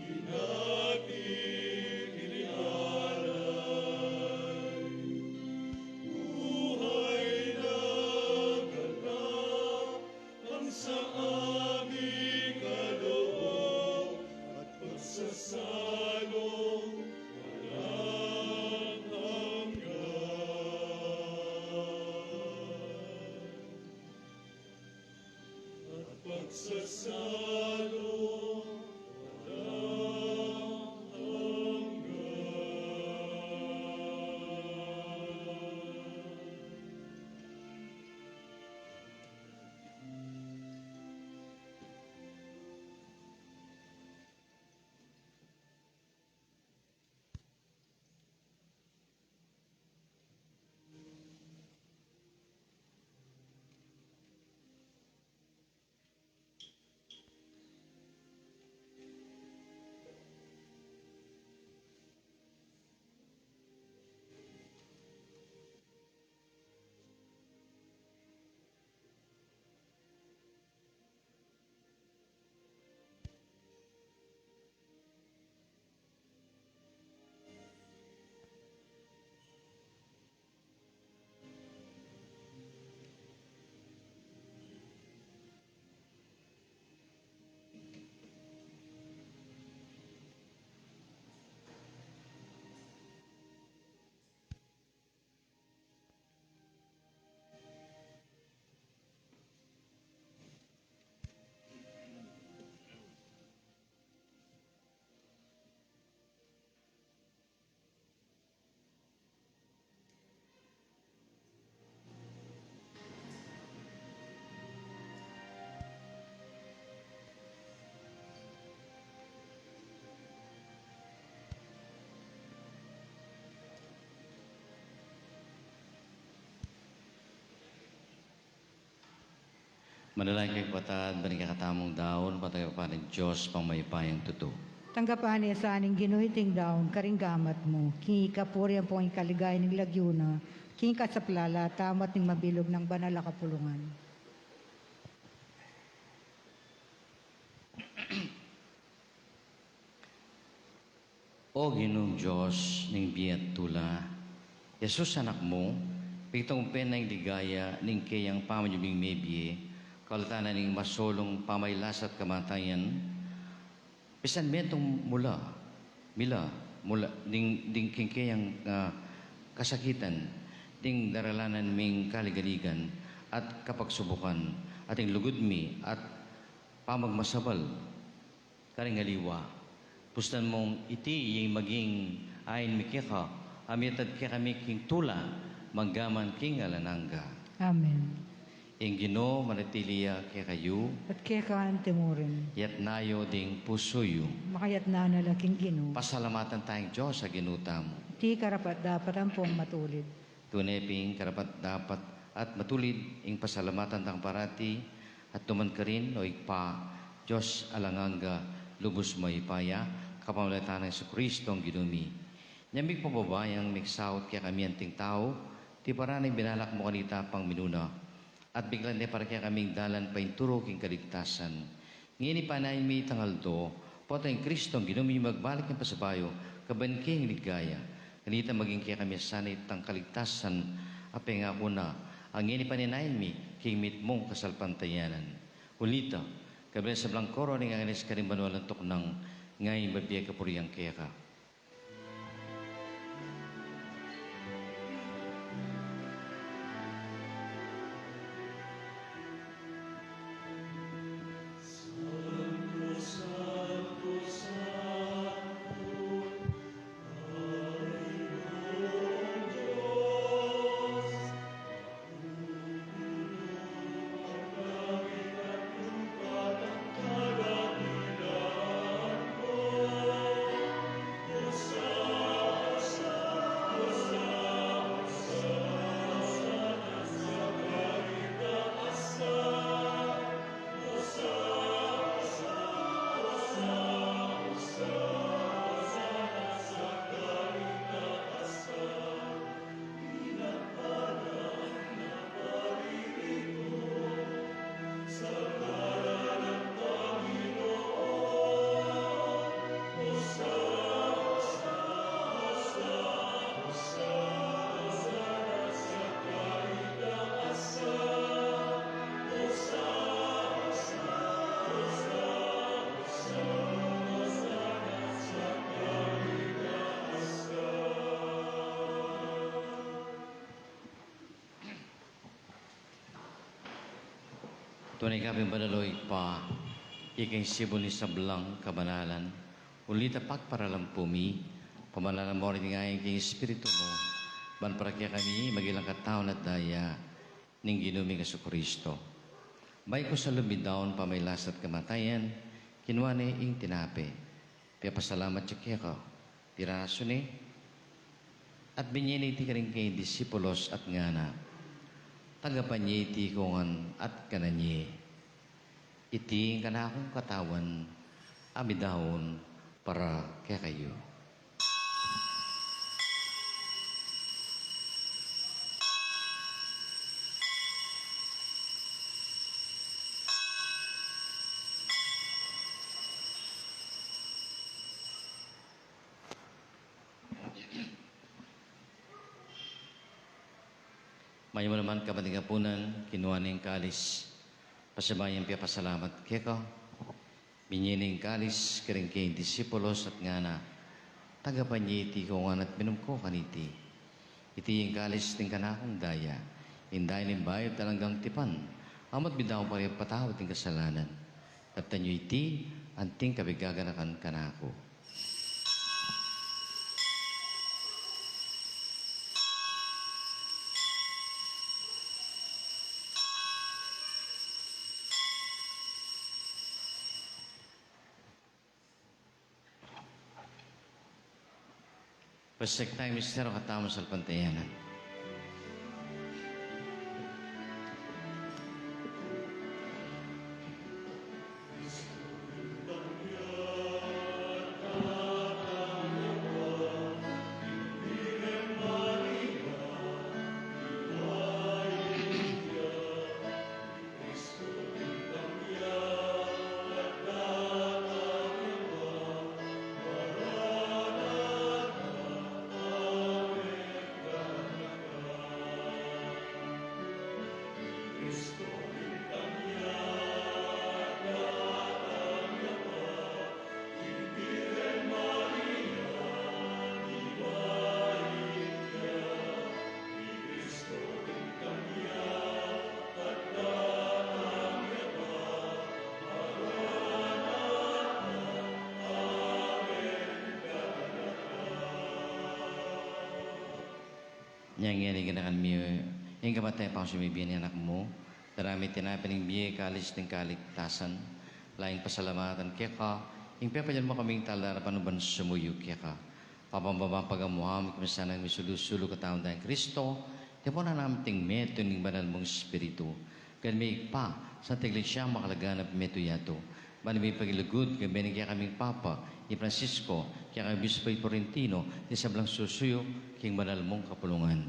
Natin inialay, buhay na ganap ang sa aming kaloob at pagsasalong walang hanggan. At pagsasalong walang hanggan. Manalangin kekatamu, ban ing kekatamung daun, patawaran ning Dios, Ibpang mayupayang tutu. Tanggapan na sa ning Ginu iting daun, karing gamat mu, king kapurian ampong kaligayan ning lagyu na, king kasaplalan tamu at ning mabilug nang banal a kapulungan. O Ginung Dios ning bie at tula, Jesus Anak mu, pigtaumpen na ing ligaya ning keyang pamanyubling mebie, kaulatan na ning masolung pamagkasakit at kamatayan, pisanmetung mula, mila, mula, ding, ding king keyang, ah, kasakitan, ding daralanan ming kaligaligan at kapagsubukan, at ing lugud mi at pamagmasabal karing aliwa. Pusutan mung iti ing maging ain mi keka, a mitad kekami king tula, mangga man king alang angga. Amen. Ing Ginu manatili ya kekayu. At keka antimurin. Yatna yu ding pusu yu. Makayatna na la king Ginu. Pasalamatan taya ing Dios a Ginu tamu. Iti karapat-dapat ampong matulid. Tune pin karapat-dapat at matulid ing pasalamatan tang parati, at nukarin man, o Ibpa, Dios alang angga, lubus mayupaya, kapamilatan nang Jesucristo a Ginu mi. Inya migpababayang migsaut kekami anting tau, tiparan ing binalak mu kanita pang minuna, at biklan ne para kekami ing dalan paintulu king kaligtasan. Ngeni panayan mi itang aldo, potang ing Cristo a Ginu mi magbalik king pasibayu, kayabe king ligaya. Kanita maging kekami sana itang kaligtasan a pengaku na, a ngeni panayan mi king mitmung kasalpantayanan. Uli na nita, kayabe ing sablang korona ning angeles karing banua alang tuknang, ngeni at bibie kapurian keka. Tune kang banal, o Ibpa, ika ing sibul ning sablang kabanalan, uli na pagparalan pu mi, pamanalan mu rin ing Espiritu mu, ban para kekami maging lang katawan at daya ning Ginu ming Jesucristo. Bayu ku sa lub ming daun pamagkasakit at kamatayan, kinua ne ing tinape, pepasalamat ya keka, pirasu ne, at binye ne iti karing kayang disipulos at ngana: Tagapan ye iti ikongan at kanan ye. Iti ing kanakung katawan a midaun para kekayu. Mayap mu naman, kapatad ning kapunan, kinua ne ing kalis, pasibayu yang pepasalamat keka, binye ne ing kalis karing kayang disipulos at ngana: Tagapan ye iti ikongan at minum ko kaniti. Iti ing kalis ning kanakung daya, ing daya ning bayu at alang anggang tipan, a midaun para ipatawad king kasalanan. Kaptan yu iti anting kabigaganakan kanaku. Pasek taya ing misteryu katamung salpantayanan. Inya ngeni, ganakan mi ing kamatayan pang sumibie ning Anak mu, darame ing tinape ning bie, kalis ning kaligtasan, lalu pasalamatan keka, ing pepayaman mu kaming taladarapan ban sumuyu keka. Papambaba pagamuhan mu kami sanang misulu-sulu katawan dayang Kristo, tipunan na mi king metung ning Banal mung Espiritu. Gamian mi, Ibpa, ing Santa Iglesia mu a makalaganap at metung yatu, ban mipagilugud, gamian ning kekaming Papa i Francisco, kekaming Obispo i Florentino, ding sablang susuyu king banal mung kapulungan.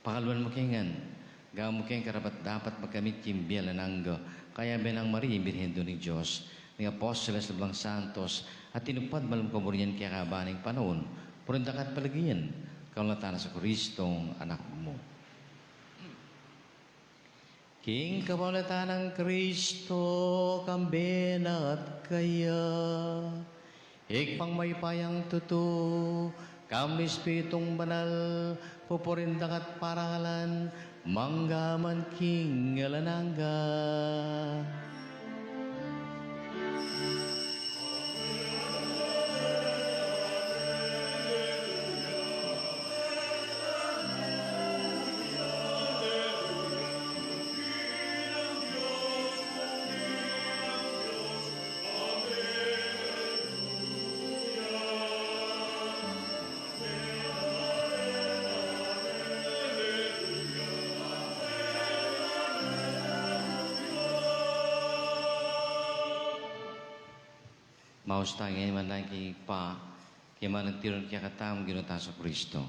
Pakaluan mu ke ngan, gawan mu keng karapat-dapat magkamit king bie alang angga, kayabe nang Maria, Birhen Indu ning Dios, ning apostoles, sablang santos, a tinupad malugud kaburian keka king panaun, purian daka at palagian, kaulatan nang Jesucristong Anak mu. King kapamilatan nang Kristo, kambe na at kaya, Ibpang mayupayang tutu, kayabe ning Espiritung Banal, pupurin daka at paralan, mangga man king alang angga. Maus tang manalangin king Ibpa, king managtiru na kekatamung Ginu tang Jesucristo.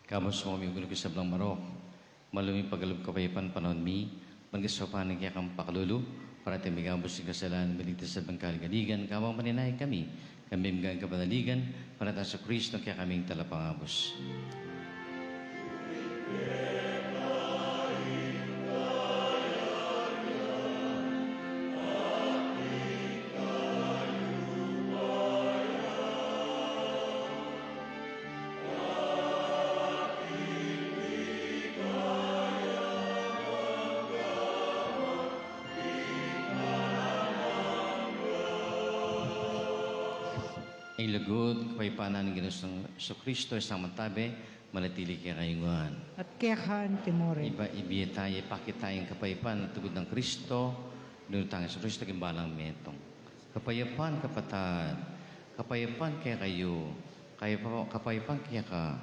Kabus mu kami, O Ginu, king sablang marok, malumi pakalub kapayapan panaun mi, ban king saupan ning kekang pakalulu, parati migabus king kasalan, miligtas at mangkaligaligan, kabang manenaya kami, kambe ning kapanaligan, parati nang Jesucristo, kekaming talapangabus. Ing lugud, kapayapan ning Ginu Jesucristo, ing santo a tabe, manatili kekayu ngan. At keka naman murin. Iba, ibie tamu, ipakit ing kapayapan a lugud nang Kristo, lugud nang Jesucristo, king balang metung. Kapayapan, kapatad, kapayapan kekayu, kayapa-, kapayapan keka.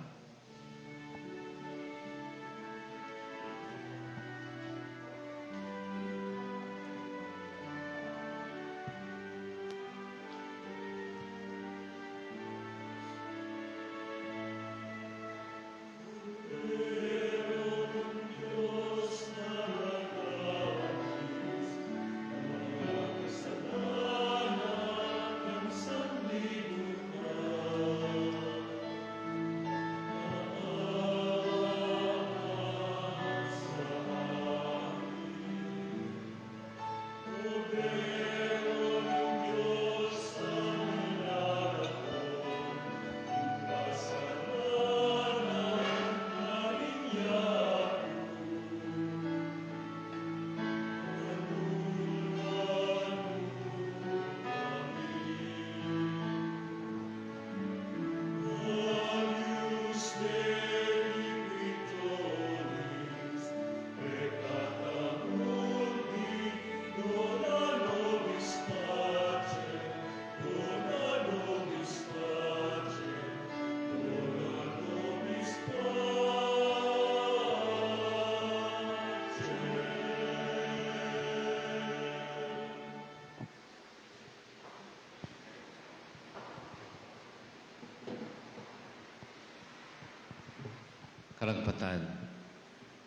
Karagpatan,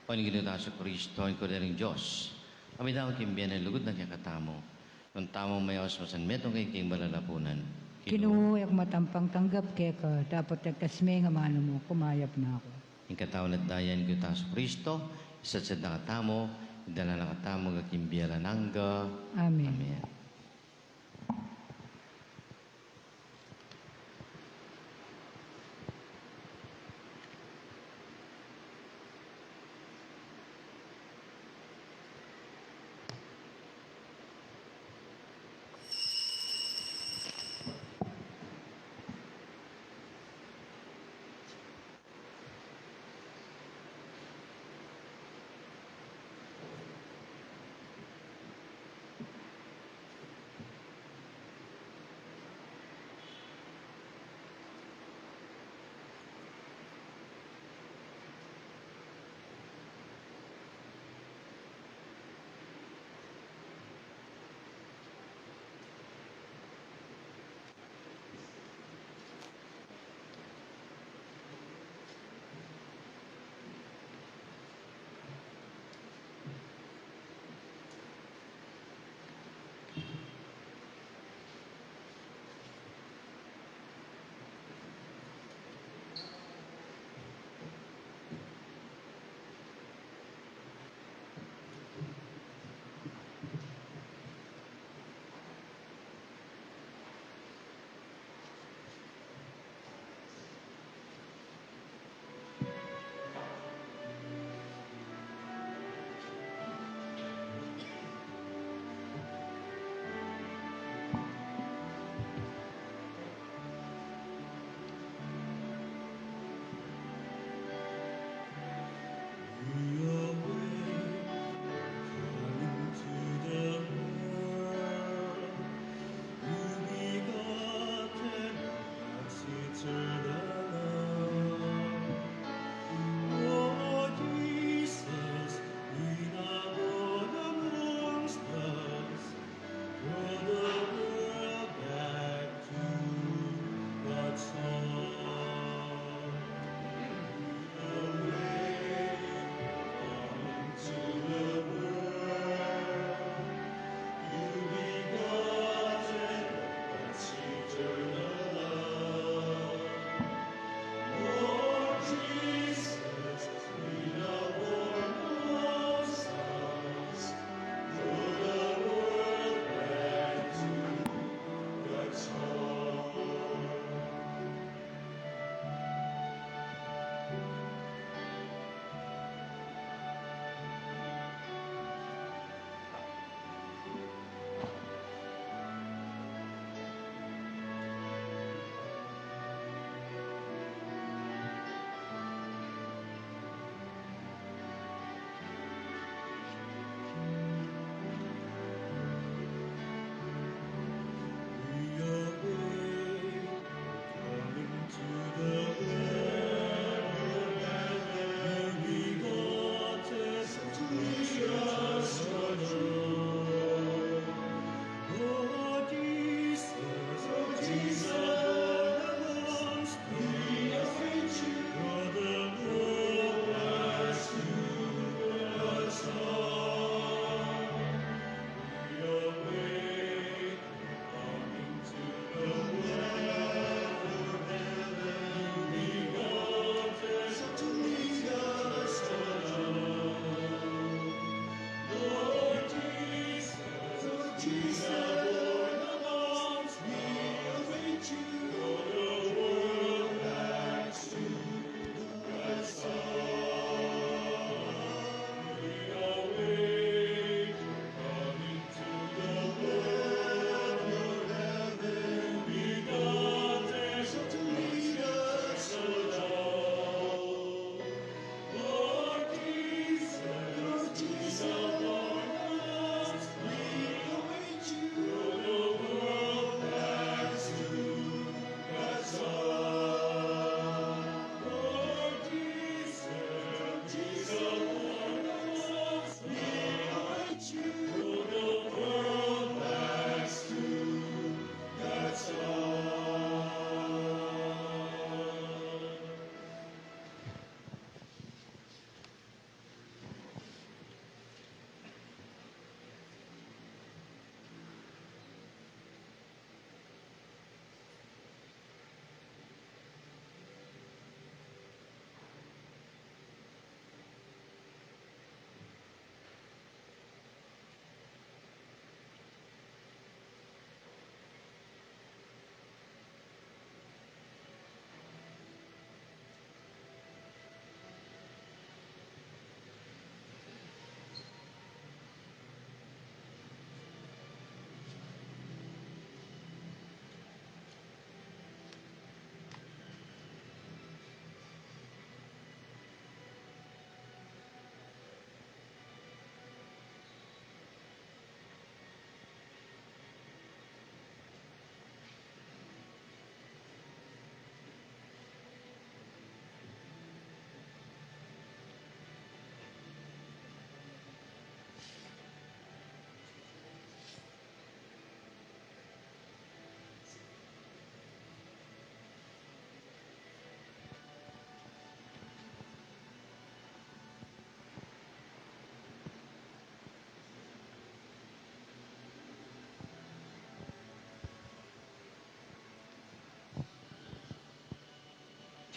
o ning Ginu tang Jesucristo, ing Kordero ning Dios, a midakut king bie ning lugud na kekatamu. Nuan tamu mayaus masanmetung king malalapunan. Ginu, e ku matampang tanggap keka, dapot iligtas me ing amanu mu, kumayap na ku. Ing katawan at daya ning Ginu tang Jesucristo, isatsad na katamu, idala na katamu, king bie alang angga. Amen. Amen.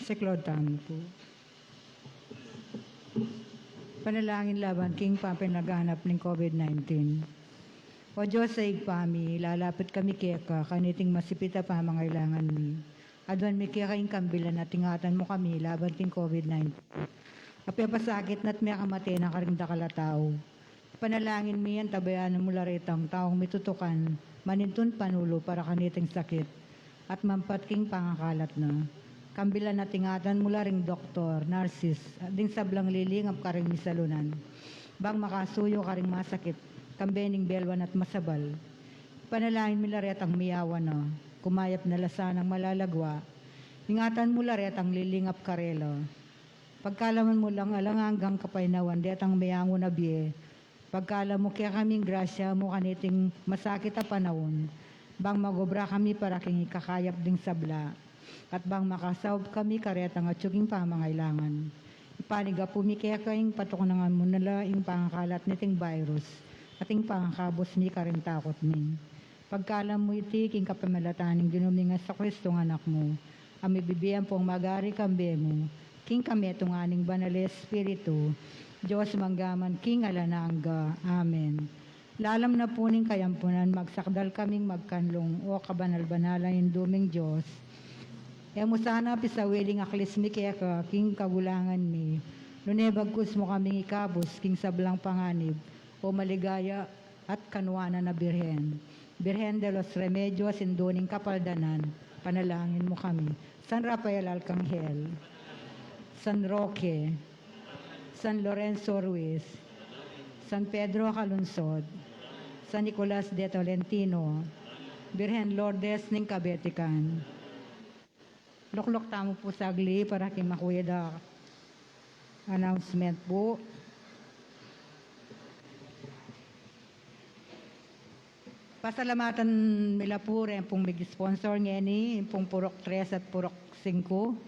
Siklaud tamu pu. Panalangin laban king pampanlaganap ning COVID nineteen. O Dios a Ibpa mi, lalapit kami keka kaniting masipit a pamangailangan mi. Aduan mi keka ing kambilan at ingatan mu kami laban king COVID nineteen. A pepasakit na't mekamate na karing dakal a tau. Panalangin mi, antabayanan mu la retang taung mitutukan manintun panulu para kaniting sakit at mampat king pangakalat na. Kambilan at ingatan mu la ring doktor, narsis, at ding sablang lilingap karing misalunan, bang makasuyu karing masakit, kambe ning belwan at masabal. Panalangin mi la retang miyawa na, kumayap na la sanang malalagwa. Ingatan mu la retang lilingap karela. Pagkaluban mu lang alang anggang kapaynawan detang meangu na bie. Pagkaluban mu kekaming grasya mu kaniting masakit a panaun, bang magobra kami para king ikakayap ding sabla, at bang makasaup kami karetang atyu king pamangailangan. Ipanyawad mi keka ing patuknangan mu na la ing pangakalat niting virus, at ing pangakabus mi karing takut mi. Pagkaluban mu iti king kapamilatan ning Ginu ming Jesucristo a Anak mu, a mibibie ampong magari kambe mu, king kametungan ning Banal a Espiritu, Dios mangga man king alang angga. Amen. Lalam na pu ning kayampunan, magsakdal kaming magkanlung, o kabanal-banalan Indu ming Dios. E mu sana pisawili ing aklis mi keka king kagulangan mi, nune bagkus mu kaming ikabus king sablang panganib, o maligaya at kanuanan a Birhen. Birhen de los Remedios, Indu ning Kapaldanan, panalangin mu kami. San Rafael Arcangel, San Roque, San Lorenzo Ruiz, San Pedro Calungsod, San Nicolas de Tolentino, Birhen Lourdes ning Kabetikan. Lukluk tamu pu saglit para king makuyad a announcement pu. Pasalamatan mi la pu reng pung mig-sponsor ngeni, ing pung purok tres at purok singko.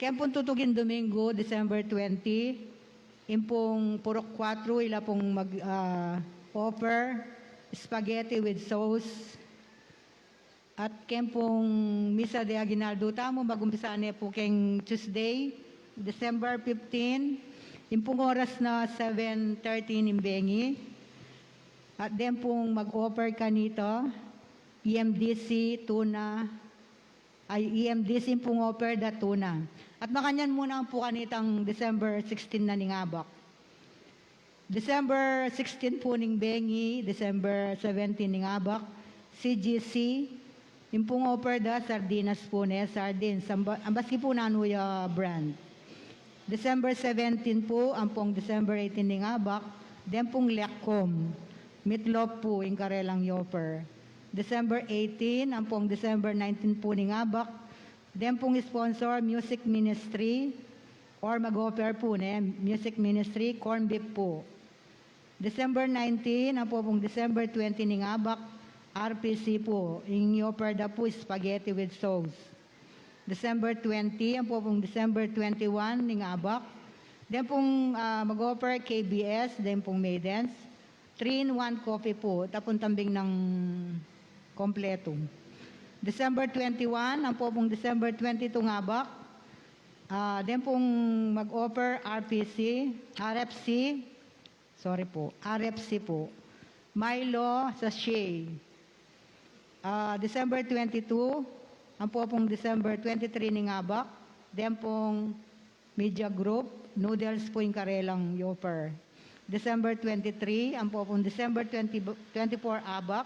Keng pung tutuging Domingo, December twenty, ing pung purok kuatro, ila pung mag, ah, offer spaghetti with sauce. At keng pung misa de aguinaldo tamu, mag-umpisa ne pu keng Tuesday, December fifteen, ing pung oras na seven thirty ning bengi. At deng pung mag-offer kanita, E M D C, tuna, ay, E M D C ing pung offer da tuna. At makanyan mu na pu kanitang December sixteen na ning abak. December sixteen pu ning bengi, December seventeen ning abak, C G C, ing pung offer da sardinas pu ne, sardines, amba-, ambaski pu nanu ya brand. December seventeen pu, ampong December eighteen ning abak, deng pung Lecom, meatloaf pu ing karelang i-offer. December eighteen, ampong December nineteen pu ning abak, deng pung sponsor, music ministry, or mag-offer pu ne, music ministry, corn beef pu. December nineteen, ampo pung December twenty ning abak, R P C pu. Ing i-offer da pu, spaghetti with sauce. December twenty, ampo pung December twenty-one ning abak. Deng pung, ah, mag-offer K B S, deng pung maidens. Three-in-one coffee pu, tapung tambing nang kompletu. December twenty-one, ampo pung December twenty-two ning abak. Ah, deng pung mag-offer R P C, R F C, sorry pu, R F C pu. Milo sachet. Ah, December twenty-two, ampo pung December twenty-three ning abak. Deng pung media group, noodles pu ing karelang i-offer. December twenty-three, ampo pung December twenty, twenty-four abak.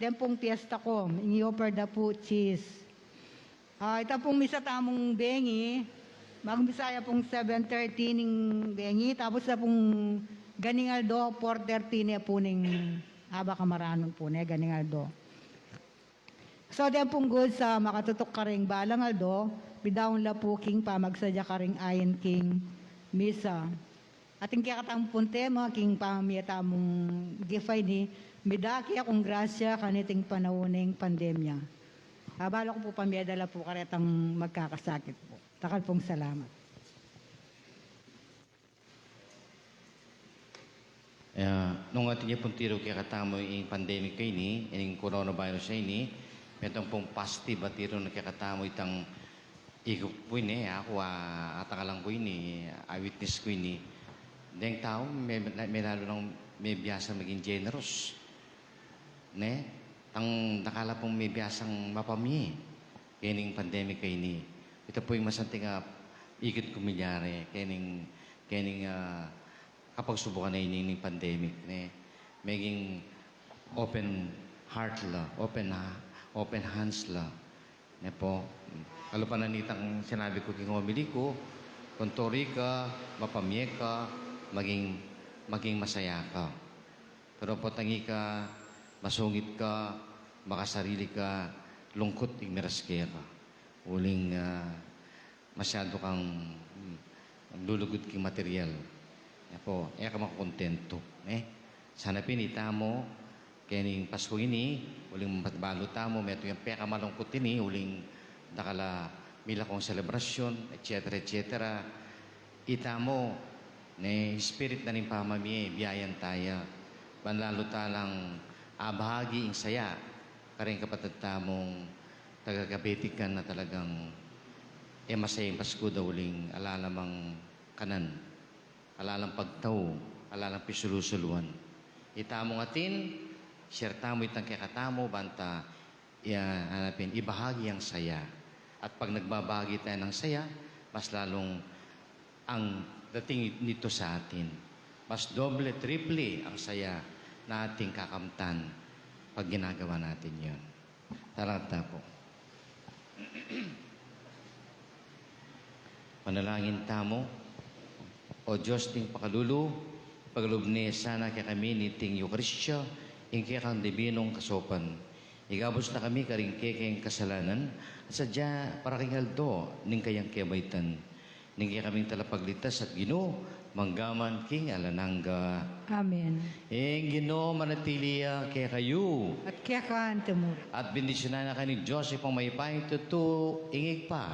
Deng pung Fiesta Com, ing i-offer da pu cheese. Ah, ita pung misa tamung bengi, mag-umpisa ya pung seven thirty ning bengi, tapos ya pung ganing aldo, four thirty ne pu ning abak a maranun pu ne, ganing aldo. So, deng pung goods a makatutuk karing balang aldo, bidaun la pu king pamagsadya karing ain king misa. At ing kekatamung tema king pamamie tamung gift a ini, midake kung grasya kaniting panaun ning pandemya. Abala ku pu pamie da la pu karetang magkakasakit pu. Dakal pung salamat. Eh, nung atin ya pung tiru kekatamu ing pandemic a ini, ining coronavirus a ini, metung pung positive a tiru na kekatamu itang Iku ku ini, aku, a, atangalan ku ini, a, witness ku ini. Deng tau, me, me lalu nang mebiasa maging generous. Ne? Tang dakal a pung mebiasang mapamie kening pandemic a ini. Ita pu ing masanting a ikit ku milyari kening, kening, a, kapagsubukan a ini ning pandemic, ne? Meging open heart la, open ha-, open hands la. Ne po, kalupa na nitang sinabi ku king homily ku, kung turi ka, mapamie ka, maging, maging masaya ka. Pero potang ika, masungit ka, makasarili ka, lungkut ing miras keka. Uling, a, masyadu kang, hmm, lulugud king material. Apo, e ka makakontentu, ne? Sana pin itamu, kening Paskung ini, uling balu tamu, metung yang pekamalungkut ini, uling dakal a milakung selebrasyun, et cetera, et cetera. Itamu, ne, spirit na ning pamamie, biayan taya. Ban lalu talang abahagi ing saya, karing kapatad tamung taga-Kabetikan na talagang e masaya ing Pasku da uling ala namang kanan, ala lang pagtau, ala lang pisulu-suluan. Itamu ngan, share tamu itang kekatamu, banta, ya, ana pin, ibahagi ang saya. At pag nagbabahagi tayo ng saya, mas lalong ang dating nito sa atin. Mas doble, triple ang saya na ating kakamtan pag ginagawa natin yun. Tara tamu pu. Manalangin tamu. O Dios ning pakalulu, pagalub ne sana kekami niting Eukaristia ing kekang dibinung kasaupan. Igabus na kami karing kekeng kasalanan, at sadya para king aldo ning kayang kebaitan. Ning kekaming Talapagligtas at Ginu, mangga man king alang angga. Amen. Ing Ginu manatili ya kekayu. At keka naman. At bendisyunan na kayu ning Dios Ibpang mayupayang tutu, ing Ibpa,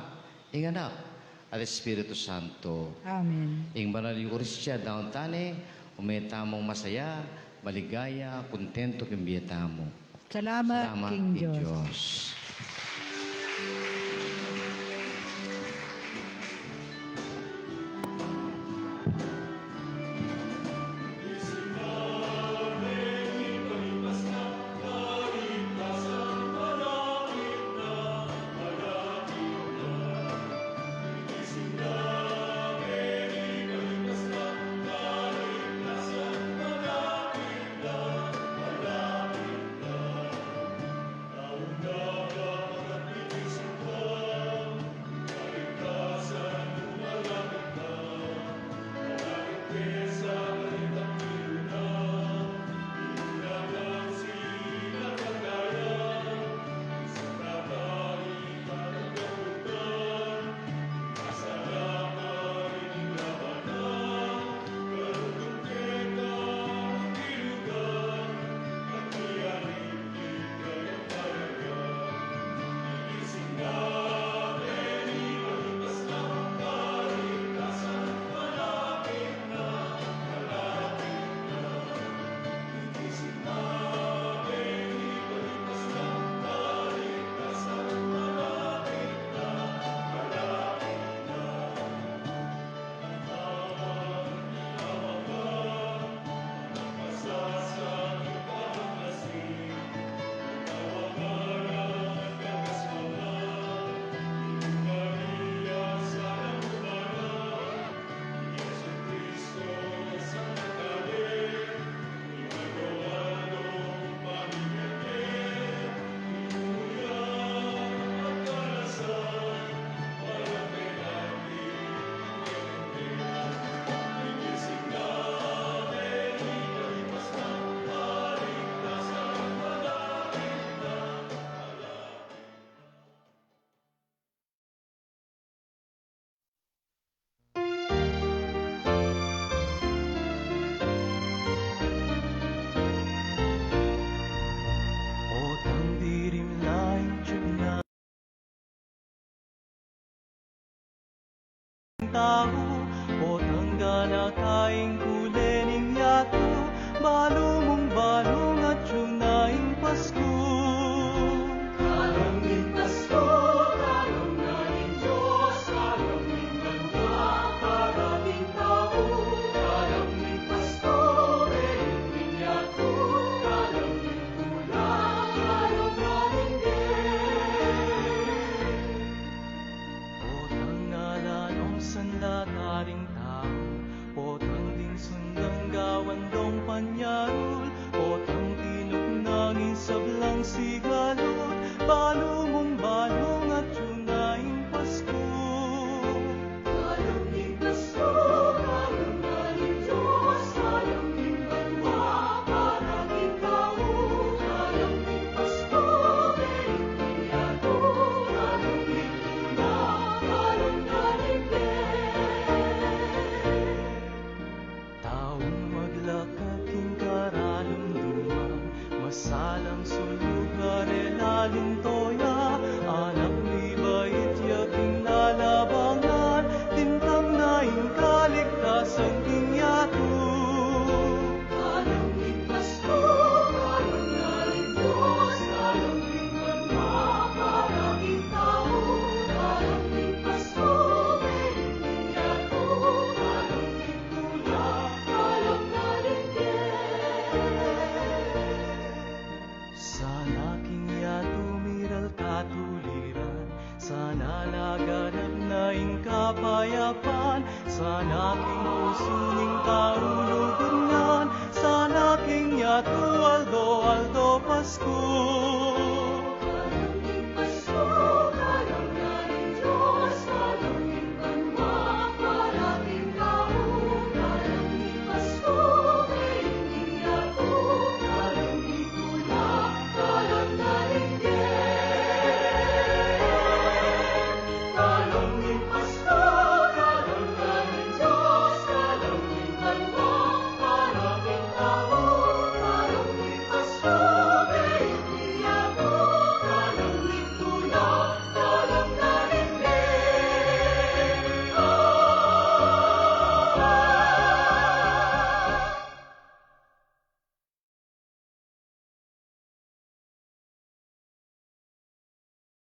ing Anak, at Espiritu Santo. Amen. Ing banal a Eukaristia, daun tane, ume tamung masaya, maligaya, kontentu king bie tamu. Salamat king Dios. Potang dirim na ing tiug ning tau, potang ganaka ing kule ning yatu, balu mung balu ngan atyu na ing Pasku. Kalang ning Pasku, kalang na ning Dios. Kapayapan sana king pusu ning tau lugud ngan, sana king yatu aldo-aldo Pasku.